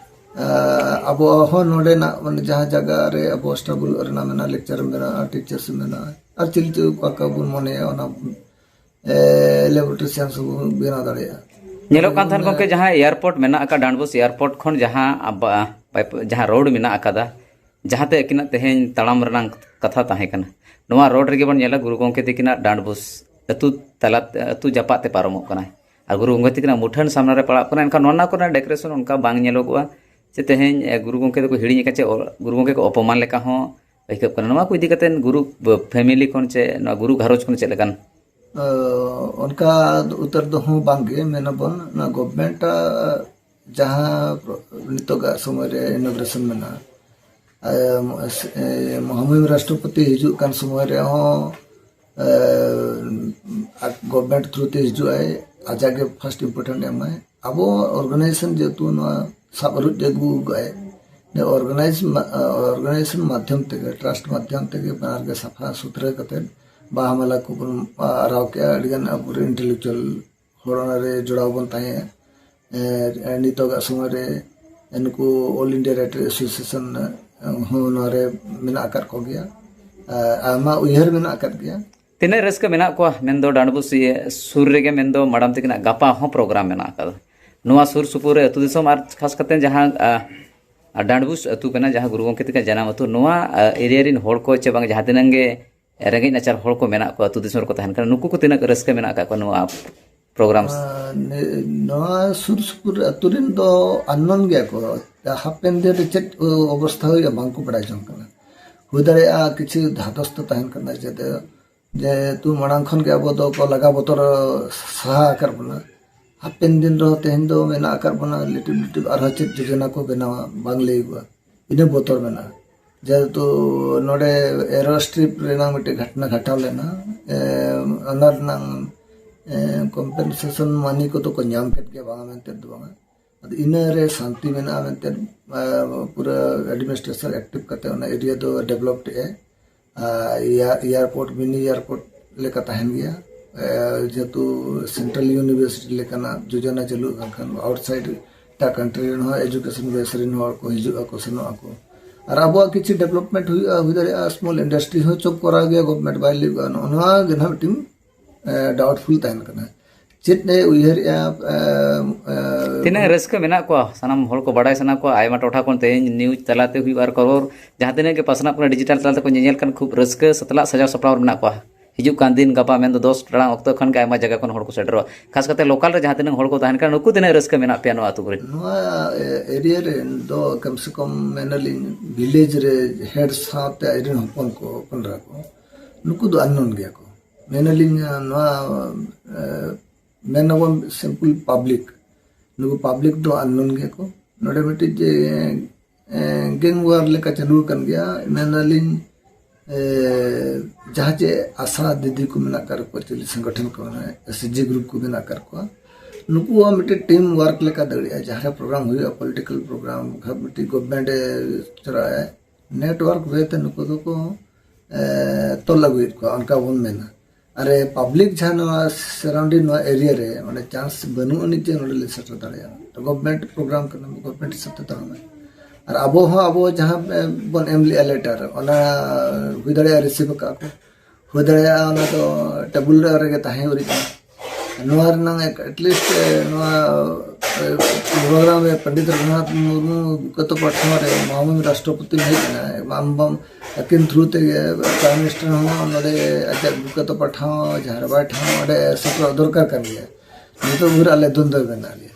ᱟ, ᱟᱵᱚ ᱦᱚᱸ ᱱᱚᱰᱮᱱᱟᱜ, ᱢᱟᱱᱮ, ᱡᱟᱦᱟᱸ ᱡᱟᱭᱜᱟ ᱨᱮ ᱟᱵᱚ ᱥᱴᱟᱵᱞ ᱨᱮᱱᱟᱜ ᱢᱮᱱᱟᱜᱼᱟ, ᱞᱮᱠᱪᱟᱨ ᱢᱮᱱᱟᱜᱼᱟ, ᱴᱤᱪᱟᱨᱥ ᱢᱮᱱᱟᱜᱼᱟ, ᱟᱨ ᱪᱤᱞᱤ ᱪᱤᱞᱤ ᱚᱠᱟ ᱚᱠᱟ ᱵᱚᱱ ᱢᱚᱱᱮᱭᱟ, ᱚᱱᱟ, ᱮ, ᱞᱮᱵᱚᱨᱮᱴᱚᱨᱤ ᱥᱟᱭᱮᱱᱥ ᱵᱚᱱ ᱵᱮᱱᱟᱣ ᱫᱟᱲᱮᱭᱟᱜᱼᱟ᱾ ᱧᱮᱞᱚᱜ ᱠᱟᱱ ᱛᱟᱦᱮᱸᱱ ᱜᱚᱢᱠᱮ, ᱡᱟᱦᱟᱸ ᱮᱭᱟᱨᱯᱳᱨᱴ ᱢᱮᱱᱟᱜ ᱟᱠᱟᱫ, ᱰᱟᱸᱰᱵᱳᱥ ᱮᱭᱟᱨᱯᱳᱨᱴ ᱠᱷᱚᱱ ᱡᱟᱦᱟᱸ ᱟᱵ-, ᱯᱟᱭᱤᱯ-, ᱡᱟᱦᱟᱸ ᱨᱳᱰ ᱢᱮᱱᱟᱜ ᱟᱠᱟᱫᱟ, ᱡᱟᱦᱟᱸᱛᱮ ᱟᱹᱠᱤᱱᱟᱜ ᱛᱮᱦᱮᱧ ᱛᱟᱲᱟᱢ ᱨᱮᱱᱟᱜ ᱠᱟᱛᱷᱟ ᱛᱟᱦᱮᱸ ᱠᱟᱱᱟ, ᱱᱚᱣᱟ ᱨᱳᱰ ᱨᱮᱜᱮ ᱵᱚᱱ ᱧᱮᱞᱟ ᱜᱩᱨᱩ ᱜᱚᱢᱠᱮ ᱛᱤᱠᱤᱱᱟᱜ ᱰᱟᱸᱰᱵᱳᱥ ᱟᱹᱛᱩ ᱛᱟᱞᱟ, ᱟᱹᱛᱩ ᱡᱟᱯᱟᱜ ᱛᱮ ᱯᱟᱨᱚᱢᱚᱜ ᱠᱟᱱᱟᱭ ᱟᱨ ᱜᱩᱨᱩ ᱜᱚᱢᱠᱮ ᱛᱤᱠᱤᱱᱟᱜ ᱢᱩᱴᱷᱟᱹᱱ ᱥᱟᱢᱱᱟ ᱨᱮ ᱯᱟᱲᱟᱜ ᱠᱟᱱᱟ᱾ ᱮᱱᱠᱷᱟᱱ ᱱᱚᱣᱟ ᱠᱚᱨᱮᱱᱟᱜ ᱰᱮᱠᱳᱨᱮᱥᱚᱱ ᱚᱱᱠᱟ ᱵᱟᱝ ᱧᱮᱞᱚᱜᱚᱜᱼᱟ᱾ ᱥᱮ ᱛᱮᱦᱮᱧ, ᱮ, ᱜᱩᱨᱩ ᱜᱚᱢᱠᱮ ᱫᱚᱠᱚ ᱦᱤᱲᱤᱧ ᱟᱠᱟᱫ ᱪᱮ ᱚ-, ᱜᱩᱨᱩ ᱜᱚᱢᱠᱮ ᱠᱚ ᱚᱯᱚᱢᱟᱱ ᱞᱮᱠᱟ ᱦᱚᱸ ᱟᱹᱭᱠᱟᱹᱜ ᱠᱟᱱᱟ᱾ ᱱᱚᱣᱟ ᱠᱚ ᱤᱫᱤ ᱠᱟᱛᱮ ᱜᱩᱨᱩ ᱯᱷᱮᱢᱤᱞᱤ ᱠᱷᱚᱱ ᱪᱮ ᱱᱚᱣᱟ ᱜᱩᱨᱩ ᱜᱷᱟᱨᱚᱸᱡᱽ ᱠᱷᱚᱱ ᱪᱮᱫ ᱞᱮᱠᱟᱱ? ᱚ, ᱚᱱᱠᱟ ᱩᱛᱟᱹᱨ ᱫᱚ ᱦᱚᱸ ᱵᱟᱝ ᱜᱮ ᱢᱮᱱᱟᱵᱚᱱ᱾ ᱱᱚᱣᱟ ᱜᱚᱵᱷᱢᱮᱱᱴ ᱡᱟᱦᱟᱸ ᱱᱤᱛᱚᱜᱟᱜ ᱥᱚᱢᱚᱭ ᱨᱮ ᱤᱱᱚᱜᱨᱮᱥᱚᱱ ᱢᱮᱱᱟᱜᱼᱟ, ᱮ, ᱢᱚᱦᱟᱢᱚᱦᱤᱢ ᱨᱟᱥᱴᱨᱚᱯᱚᱛᱤ ᱦᱤᱡᱩᱜ ᱠᱟᱱ ᱥᱚᱢᱚᱭ ᱨᱮᱦᱚᱸ, ᱮ, ᱜᱚᱵᱷᱢᱮᱱᱴ ᱛᱷᱨᱩ ᱛᱮ ᱦᱤᱡᱩᱜ ᱟᱭ, ᱟᱡᱟᱜ ᱜᱮ ᱯᱷᱟᱥᱴ ᱤᱢᱯᱚᱨᱴᱮᱱᱴ ᱮᱢᱟᱭ᱾ ᱟᱵᱚ ᱚᱨᱜᱟᱱᱟᱭᱡᱮᱥᱚᱱ ᱡᱮᱦᱮᱛᱩ ᱱᱚᱣᱟ ᱥᱟᱵ ᱟᱹᱨᱩᱡ ᱟᱹᱜᱩ ᱟᱠᱟᱫ ᱟᱭ, ᱚᱨᱜᱟᱱᱟᱭᱡᱮᱥᱚᱱ ᱢᱟᱫᱽᱫᱷᱚᱢ ᱛᱮᱜᱮ, ᱴᱨᱟᱥᱴ ᱢᱟᱫᱽᱫᱷᱚᱢ ᱛᱮᱜᱮ ᱵᱟᱱᱟᱨ ᱜᱮ ᱥᱟᱯᱷᱟ ᱥᱩᱛᱨᱟᱹ ᱠᱟᱛᱮ ᱵᱟᱦᱟ ᱢᱟᱞᱟ ᱠᱚᱵᱚᱱ ᱟᱨᱟᱣ ᱠᱮᱜᱼᱟ᱾ ᱟᱹᱰᱤᱜᱟᱱ ᱟᱵᱚᱨᱮᱱ ᱤᱱᱴᱮᱞᱮᱠᱪᱩᱣᱟᱞ ᱦᱚᱲ ᱚᱱᱟᱨᱮ ᱡᱚᱲᱟᱣ ᱵᱚᱱ ᱛᱟᱦᱮᱸᱭᱟ᱾ ᱮ, ᱱᱤᱛᱚᱜᱟᱜ ᱥᱚᱢᱚᱭ ᱨᱮ ᱱᱩᱠᱩ ᱚᱞ ᱤᱱᱰᱤᱭᱟ ᱨᱟᱭᱴᱟᱨ ᱮᱥᱳᱥᱤᱭᱮᱥᱚᱱ ᱦᱚᱸ ᱱᱚᱣᱟ ᱨᱮ ᱢᱮᱱᱟᱜ ᱟᱠᱟᱫ ᱠᱚᱜᱮᱭᱟ᱾ ᱮ, ᱟᱭᱢᱟ ᱩᱭᱦᱟᱹᱨ ᱢᱮᱱᱟᱜ ᱟᱠᱟᱫ ᱜᱮᱭᱟ᱾ ᱛᱤᱱᱟᱹᱜ ᱨᱟᱹᱥᱠᱟᱹ ᱢᱮᱱᱟᱜ ᱠᱚᱣᱟ, ᱢᱮᱱᱫᱚ ᱰᱟᱸᱰᱵᱳᱥ ᱤᱭᱟᱹ ᱥᱩᱨ ᱨᱮᱜᱮ, ᱢᱮᱱᱫᱚ ᱢᱟᱰᱟᱢ ᱛᱟᱹᱠᱤᱱᱟᱜ ᱜᱟᱯᱟ ᱦᱚᱸ ᱯᱨᱳᱜᱨᱟᱢ ᱢᱮᱱᱟᱜ ᱟᱠᱟᱫᱟ᱾ ᱱᱚᱣᱟ ᱥᱩᱨ ᱥᱩᱯᱩᱨ ᱨᱮ ᱟᱹᱛᱩ ᱫᱤᱥᱚᱢ ᱟᱨ ᱠᱷᱟᱥ ᱠᱟᱛᱮ ᱡᱟᱦᱟᱸ, ᱟ, ᱟ, ᱰᱟᱸᱰᱵᱳᱥ ᱟᱹᱛᱩ ᱠᱟᱱᱟ, ᱡᱟᱦᱟᱸ ᱜᱩᱨᱩ ᱜᱚᱢᱠᱮ ᱛᱟᱹᱠᱤᱱᱟᱜ ᱡᱟᱱᱟᱢ ᱟᱹᱛᱩ, ᱱᱚᱣᱟ, ᱟ, ᱮᱨᱤᱭᱟ ᱨᱤᱱ ᱦᱚᱲ ᱠᱚ ᱪᱮ ᱵᱟᱝ ᱡᱟᱦᱟᱸ ᱛᱤᱱᱟᱹᱜ ᱜᱮ ᱨᱮᱸᱜᱮᱡ ᱱᱟᱪᱟᱨ ᱦᱚᱲ ᱠᱚ ᱢᱮᱱᱟᱜ ᱠᱚᱣᱟ ᱟᱹᱛᱩ ᱫᱤᱥᱚᱢ ᱨᱮᱠᱚ ᱛᱟᱦᱮᱱ ᱠᱟᱱᱟ, ᱱᱩᱠᱩ ᱠᱚ ᱛᱤᱱᱟᱹᱜ ᱨᱟᱹᱥᱠᱟᱹ ᱢᱮᱱᱟᱜ ᱟᱠᱟᱫ ᱠᱚᱣᱟ ᱱᱚᱣᱟ ᱯᱨᱳᱜᱨᱟᱢ? ᱟ, ᱱᱮ-, ᱱᱚᱣᱟ ᱥᱩᱨ ᱥᱩᱯᱩᱨ ᱟᱹᱛᱩ ᱨᱮᱱ ᱫᱚ ᱟᱱᱱᱚᱱ ᱜᱮᱭᱟ ᱠᱚ᱾ ᱦᱟᱯᱮᱱ ᱫᱤᱱ ᱨᱮ ᱪᱮᱫ, ᱚ, ᱚᱵᱚᱥᱛᱷᱟ ᱦᱩᱭᱩᱜᱼᱟ, ᱵᱟᱝ ᱠᱚ ᱵᱟᱲᱟᱭ ᱡᱚᱝ ᱠᱟᱱᱟ᱾ ᱦᱩᱭ ᱫᱟᱲᱮᱭᱟᱜᱼᱟ ᱠᱤᱪᱷᱩ ᱫᱷᱟᱫᱚᱥ ᱫᱚ ᱛᱟᱦᱮᱱ ᱠᱟᱱᱟ, ᱡᱟᱛᱮ ᱡᱮᱦᱮᱛᱩ ᱢᱟᱲᱟᱝ ᱠᱷᱚᱱ ᱜᱮ ᱟᱵᱚ ᱫᱚ ᱠᱚ ᱞᱟᱜᱟ ᱵᱚᱛᱚᱨ ᱥᱟᱦᱟ ᱟᱠᱟᱫ ᱵᱚᱱᱟ᱾ ᱦᱟᱯᱮᱱ ᱫᱤᱱ ᱨᱮᱦᱚᱸ ᱛᱮᱦᱮᱧ ᱫᱚ ᱢᱮᱱᱟᱜ ᱟᱠᱟᱫ ᱵᱚᱱᱟ, ᱞᱤᱴᱤᱵ ᱞᱤᱴᱤᱵ ᱟᱨᱦᱚᱸ ᱪᱮᱫ ᱡᱳᱡᱚᱱᱟ ᱠᱚ ᱵᱮᱱᱟᱣᱟ, ᱵᱟᱝ ᱞᱟᱹᱭᱚᱜᱼᱟ᱾ ᱤᱱᱟᱹ ᱵᱚᱛᱚᱨ ᱢᱮᱱᱟᱜᱼᱟ᱾ ᱡᱮᱦᱮᱛᱩ ᱱᱚᱰᱮ ᱮᱨᱳ ᱥᱴᱨᱤᱯ ᱨᱮᱱᱟᱜ ᱢᱤᱫᱴᱮᱡ ᱜᱷᱚᱴᱱᱟ ᱜᱷᱟᱴᱟᱣ ᱞᱮᱱᱟ, ᱮ, ᱚᱱᱟ ᱨᱮᱱᱟᱜ, ᱮ, ᱠᱚᱢᱯᱮᱱᱥᱮᱥᱚᱱ ᱢᱟᱱᱤ ᱠᱚᱫᱚ ᱠᱚ ᱧᱟᱢ ᱠᱮᱫ ᱜᱮᱭᱟ, ᱵᱟᱝᱟ ᱢᱮᱱᱛᱮ ᱫᱚ ᱵᱟᱝᱟ᱾ ᱟᱫᱚ ᱤᱱᱟᱹ ᱨᱮ ᱥᱟᱱᱛᱤ ᱢᱮᱱᱟᱜᱼᱟ ᱢᱮᱱᱛᱮ, ᱟ, ᱯᱩᱨᱟᱹ ᱮᱰᱢᱤᱱᱤᱥᱴᱨᱮᱥᱚᱱ ᱮᱠᱴᱤᱵᱷ ᱠᱟᱛᱮ ᱚᱱᱟ ᱮᱨᱤᱭᱟ ᱫᱚ ᱰᱮᱵᱷᱞᱚᱯ ᱮᱫᱼᱟᱭ᱾ ᱟᱨ ᱮᱭᱟᱨ-, ᱮᱭᱟᱨᱯᱳᱨᱴ, ᱢᱤᱱᱤ ᱮᱭᱟᱨᱯᱳᱨᱴ ᱞᱮᱠᱟ ᱛᱟᱦᱮᱱ ᱜᱮᱭᱟ᱾ ᱮ, ᱡᱮᱦᱮᱛᱩ ᱥᱮᱱᱴᱨᱟᱞ ᱤᱭᱩᱱᱤᱵᱷᱟᱨᱥᱤᱴᱤ ᱞᱮᱠᱟᱱᱟᱜ ᱡᱳᱡᱚᱱᱟ ᱪᱟᱹᱞᱩ ᱟᱠᱟᱱ ᱠᱷᱟᱱ, ᱟᱣᱩᱴᱥᱟᱭᱤᱰ ᱮᱴᱟᱜ ᱠᱟᱱᱴᱨᱤ ᱨᱮᱱ ᱦᱚᱸ ᱮᱡᱩᱠᱮᱥᱚᱱ ᱵᱮᱥ ᱨᱮᱱ ᱦᱚᱲ ᱠᱚ ᱦᱤᱡᱩᱜ ᱟᱠᱚ, ᱥᱮᱱᱚᱜ ᱟᱠᱚ᱾ ᱟᱨ ᱟᱵᱚᱣᱟᱜ ᱠᱤᱪᱷᱩ ᱰᱮᱵᱷᱞᱚᱯᱢᱮᱱᱴ ᱦᱩᱭᱩᱜᱼᱟ, ᱦᱩᱭ ᱫᱟᱲᱮᱭᱟᱜᱼᱟ, ᱥᱢᱚᱞ ᱤᱱᱰᱟᱥᱴᱨᱤ ᱦᱚᱸ ᱪᱚᱠ ᱠᱚᱨᱟᱣ ᱜᱮᱭᱟ ᱜᱚᱵᱷᱢᱮᱱᱴ, ᱵᱟᱭ ᱞᱟᱹᱭ ᱠᱟᱜᱼᱟ᱾ ᱱᱚᱜᱼᱚ ᱱᱚᱣᱟ ᱜᱮ ᱱᱟᱦᱟᱜ ᱢᱤᱫᱴᱤᱱ, ᱮ, ᱰᱟᱣᱩᱴᱯᱷᱩᱞ ᱛᱟᱦᱮᱱ ᱠᱟᱱᱟ᱾ ᱪᱮᱫ ᱮ ᱩᱭᱦᱟᱹᱨᱮᱜᱼᱟ? ᱮ, ᱮ, ᱛᱤᱱᱟᱹᱜ ᱨᱟᱹᱥᱠᱟᱹ ᱢᱮᱱᱟᱜ ᱠᱚᱣᱟ? ᱥᱟᱱᱟᱢ ᱦᱚᱲ ᱠᱚ ᱵᱟᱰᱟᱭ ᱥᱟᱱᱟ ᱠᱚᱣᱟ᱾ ᱟᱭᱢᱟ ᱴᱚᱴᱷᱟ ᱠᱷᱚᱱ ᱛᱮᱦᱮᱧ ᱱᱤᱭᱩᱡᱽ ᱛᱟᱞᱟᱛᱮ ᱦᱩᱭᱩᱜ ᱟᱨ ᱠᱷᱚᱵᱚᱨ ᱡᱟᱦᱟᱸ ᱛᱤᱱᱟᱹᱜ ᱜᱮ ᱯᱟᱥᱱᱟᱜ ᱠᱟᱱᱟ, ᱰᱤᱡᱤᱴᱟᱞ ᱛᱟᱞᱟ ᱛᱮᱠᱚ ᱧᱮᱧᱮᱞ ᱠᱟᱱ, ᱠᱷᱩᱵ ᱨᱟᱹᱥᱠᱟᱹ ᱥᱟᱛᱞᱟᱜ ᱥᱟᱡᱟᱣ ᱥᱟᱯᱲᱟᱣ ᱨᱮ ᱢᱮᱱᱟᱜ ᱠᱚᱣᱟ᱾ ᱦᱤᱡᱩᱜ ᱠᱟᱱ ᱫᱤᱱ, ᱜᱟᱯᱟ ᱢᱮᱱᱫᱚ ᱫᱚᱥ ᱴᱟᱲᱟᱝ ᱚᱠᱛᱚ ᱠᱷᱚᱱ ᱜᱮ ᱟᱭᱢᱟ ᱡᱟᱭᱜᱟ ᱠᱷᱚᱱ ᱦᱚᱲ ᱠᱚ ᱥᱮᱴᱮᱨᱚᱜᱼᱟ᱾ ᱠᱷᱟᱥ ᱠᱟᱛᱮ ᱞᱳᱠᱟᱞ ᱨᱮ ᱡᱟᱦᱟᱸ ᱛᱤᱱᱟᱹᱜ ᱦᱚᱲ ᱠᱚ ᱛᱟᱦᱮᱱ ᱠᱟᱱᱟ, ᱱᱩᱠᱩ ᱛᱤᱱᱟᱹᱜ ᱨᱟᱹᱥᱠᱟᱹ ᱢᱮᱱᱟᱜ ᱯᱮᱭᱟ ᱱᱚᱣᱟ ᱟᱹᱛᱩ ᱠᱚᱨᱮ? ᱱᱚᱣᱟ ᱮᱨᱤᱭᱟ ᱨᱮᱱ ᱫᱚ ᱠᱚᱢ ᱥᱮ ᱠᱚᱢ ᱢᱮᱱᱟᱞᱤᱧ ᱵᱷᱤᱞᱮᱡᱽ ᱨᱮ ᱦᱮᱰ ᱥᱟᱶᱛᱮ ᱟᱡᱨᱮᱱ ᱦᱚᱯᱚᱱ ᱠᱚ, ᱦᱚᱯᱚᱱ ᱮᱨᱟ ᱠᱚ, ᱱᱩᱠᱩ ᱫᱚ ᱟᱱᱱᱳᱱ ᱜᱮᱭᱟ ᱠᱚ᱾ ᱢᱮᱱᱟᱞᱤᱧ ᱱᱚᱣᱟ, ᱮ, ᱢᱮᱱ ᱟᱵᱚᱱ ᱥᱤᱢᱯᱞ ᱯᱟᱵᱽᱞᱤᱠ, ᱱᱩᱠᱩ ᱯᱟᱵᱽᱞᱤᱠ ᱫᱚ ᱟᱱᱱᱳᱱ ᱜᱮᱭᱟ ᱠᱚ᱾ ᱱᱚᱰᱮ ᱢᱤᱫᱴᱤᱡ ᱡᱮ ᱜᱮᱝ ᱣᱟᱨ ᱞᱮᱠᱟ ᱪᱟᱹᱞᱩ ᱟᱠᱟᱱ ᱜᱮᱭᱟ᱾ ᱢᱮᱱᱟᱞᱤᱧ, ᱮ, ᱡᱟᱦᱟᱸ ᱪᱮ ᱟᱥᱟ ᱫᱤᱫᱤ ᱠᱚ ᱢᱮᱱᱟᱜ ᱟᱠᱟᱫ ᱠᱚᱣᱟ, ᱪᱤᱞᱤ ᱥᱚᱝᱜᱚᱴᱷᱚᱱ ᱠᱚ ᱢᱮᱱᱟᱜᱼᱟ, ᱮᱥ ᱮᱪ ᱡᱤ ᱜᱨᱩᱯ ᱠᱚ ᱢᱮᱱᱟᱜ ᱟᱠᱟᱫ ᱠᱚᱣᱟ, ᱱᱩᱠᱩᱣᱟᱜ ᱢᱤᱫᱴᱮᱱ ᱴᱤᱢ ᱣᱟᱨᱠ ᱞᱮᱠᱟ ᱫᱟᱲᱮᱭᱟᱜᱼᱟ᱾ ᱡᱟᱦᱟᱸ ᱨᱮ ᱯᱨᱳᱜᱨᱟᱢ ᱦᱩᱭᱩᱜᱼᱟ, ᱯᱚᱞᱤᱴᱤᱠᱮᱞ ᱯᱨᱳᱜᱨᱟᱢ, ᱢᱤᱫᱴᱤᱡ ᱜᱚᱵᱷᱢᱮᱱᱴ ᱮ ᱪᱟᱞᱟᱜᱼᱟ, ᱱᱮᱴᱣᱟᱨᱠ ᱣᱮ ᱛᱮ ᱱᱩᱠᱩ ᱫᱚᱠᱚ, ᱮ, ᱛᱚᱞ ᱟᱹᱜᱩᱭᱮᱫ ᱠᱚᱣᱟ, ᱚᱱᱠᱟ ᱵᱚᱱ ᱢᱮᱱᱟ᱾ ᱟᱨ ᱯᱟᱵᱽᱞᱤᱠ ᱡᱟᱦᱟᱸ ᱱᱚᱣᱟ ᱥᱟᱨᱟᱣᱩᱱᱰᱤᱝ ᱱᱚᱣᱟ ᱮᱨᱤᱭᱟ ᱨᱮ ᱚᱸᱰᱮ ᱪᱟᱱᱥ ᱵᱟᱹᱱᱩᱜ ᱟᱹᱱᱤᱡ ᱡᱮ ᱱᱚᱰᱮ ᱞᱮ ᱥᱮᱴᱮᱨ ᱫᱟᱲᱮᱭᱟᱜᱼᱟ᱾ ᱜᱚᱵᱷᱢᱮᱱᱴ ᱯᱨᱳᱜᱨᱟᱢ ᱠᱟᱱᱟ, ᱜᱚᱵᱷᱢᱮᱱᱴ ᱦᱤᱥᱟᱹᱵ ᱛᱮ ᱛᱟᱲᱟᱢᱟᱭ᱾ ᱟᱨ ᱟᱵᱚ ᱦᱚᱸ ᱟᱵᱚ ᱡᱟᱦᱟᱸ, ᱮ, ᱵᱚᱱ ᱮᱢ ᱞᱮᱜᱼᱟ ᱞᱮᱴᱟᱨ, ᱚᱱᱟ ᱦᱩᱭ ᱫᱟᱲᱮᱭᱟᱜᱼᱟ ᱨᱤᱥᱤᱵᱷ ᱟᱠᱟᱫ ᱠᱚ, ᱦᱩᱭ ᱫᱟᱲᱮᱭᱟᱜᱼᱟ ᱚᱱᱟ ᱫᱚ ᱴᱮᱵᱩᱞ ᱨᱮᱜᱮ ᱛᱟᱦᱮᱸ ᱩᱨᱤᱡ ᱠᱟᱱᱟ᱾ ᱱᱚᱣᱟ ᱨᱮᱱᱟᱝ ᱮᱴᱞᱤᱥᱴ ᱱᱚᱣᱟ, ᱮ, ᱯᱨᱳᱜᱨᱟᱢ ᱨᱮ ᱯᱚᱱᱰᱤᱛ ᱨᱚᱜᱷᱩᱱᱟᱛᱷ ᱢᱩᱨᱢᱩ ᱵᱩᱠᱟᱹᱛᱚ ᱯᱟᱴᱷᱟᱢ ᱨᱮ ᱢᱟᱱᱚᱱᱤᱭᱚ ᱨᱟᱥᱴᱨᱚᱯᱚᱛᱤ ᱦᱮᱡ ᱮᱱᱟ, ᱟᱢ ᱵᱟᱢ ᱟᱹᱠᱤᱱ ᱛᱷᱨᱩ ᱛᱮᱜᱮ ᱯᱨᱟᱭᱤᱢ ᱢᱤᱱᱤᱥᱴᱟᱨ ᱦᱚᱸ ᱱᱚᱰᱮ ᱟᱡᱟᱜ ᱵᱩᱠᱟᱹᱛᱚ ᱯᱟᱴᱷᱟᱢ, ᱡᱟᱦᱟᱸ ᱨᱮ ᱵᱟᱭ ᱴᱷᱟᱶ, ᱚᱸᱰᱮ ᱥᱮᱴᱮᱨᱚᱜ ᱫᱚᱨᱠᱟᱨ ᱠᱟᱱ ᱜᱮᱭᱟ᱾ ᱱᱤᱛᱚᱜ ᱵᱷᱳᱨ ᱟᱞᱮ ᱫᱩᱱᱫᱟᱹ ᱢᱮᱱᱟᱜ ᱞᱮᱭᱟ᱾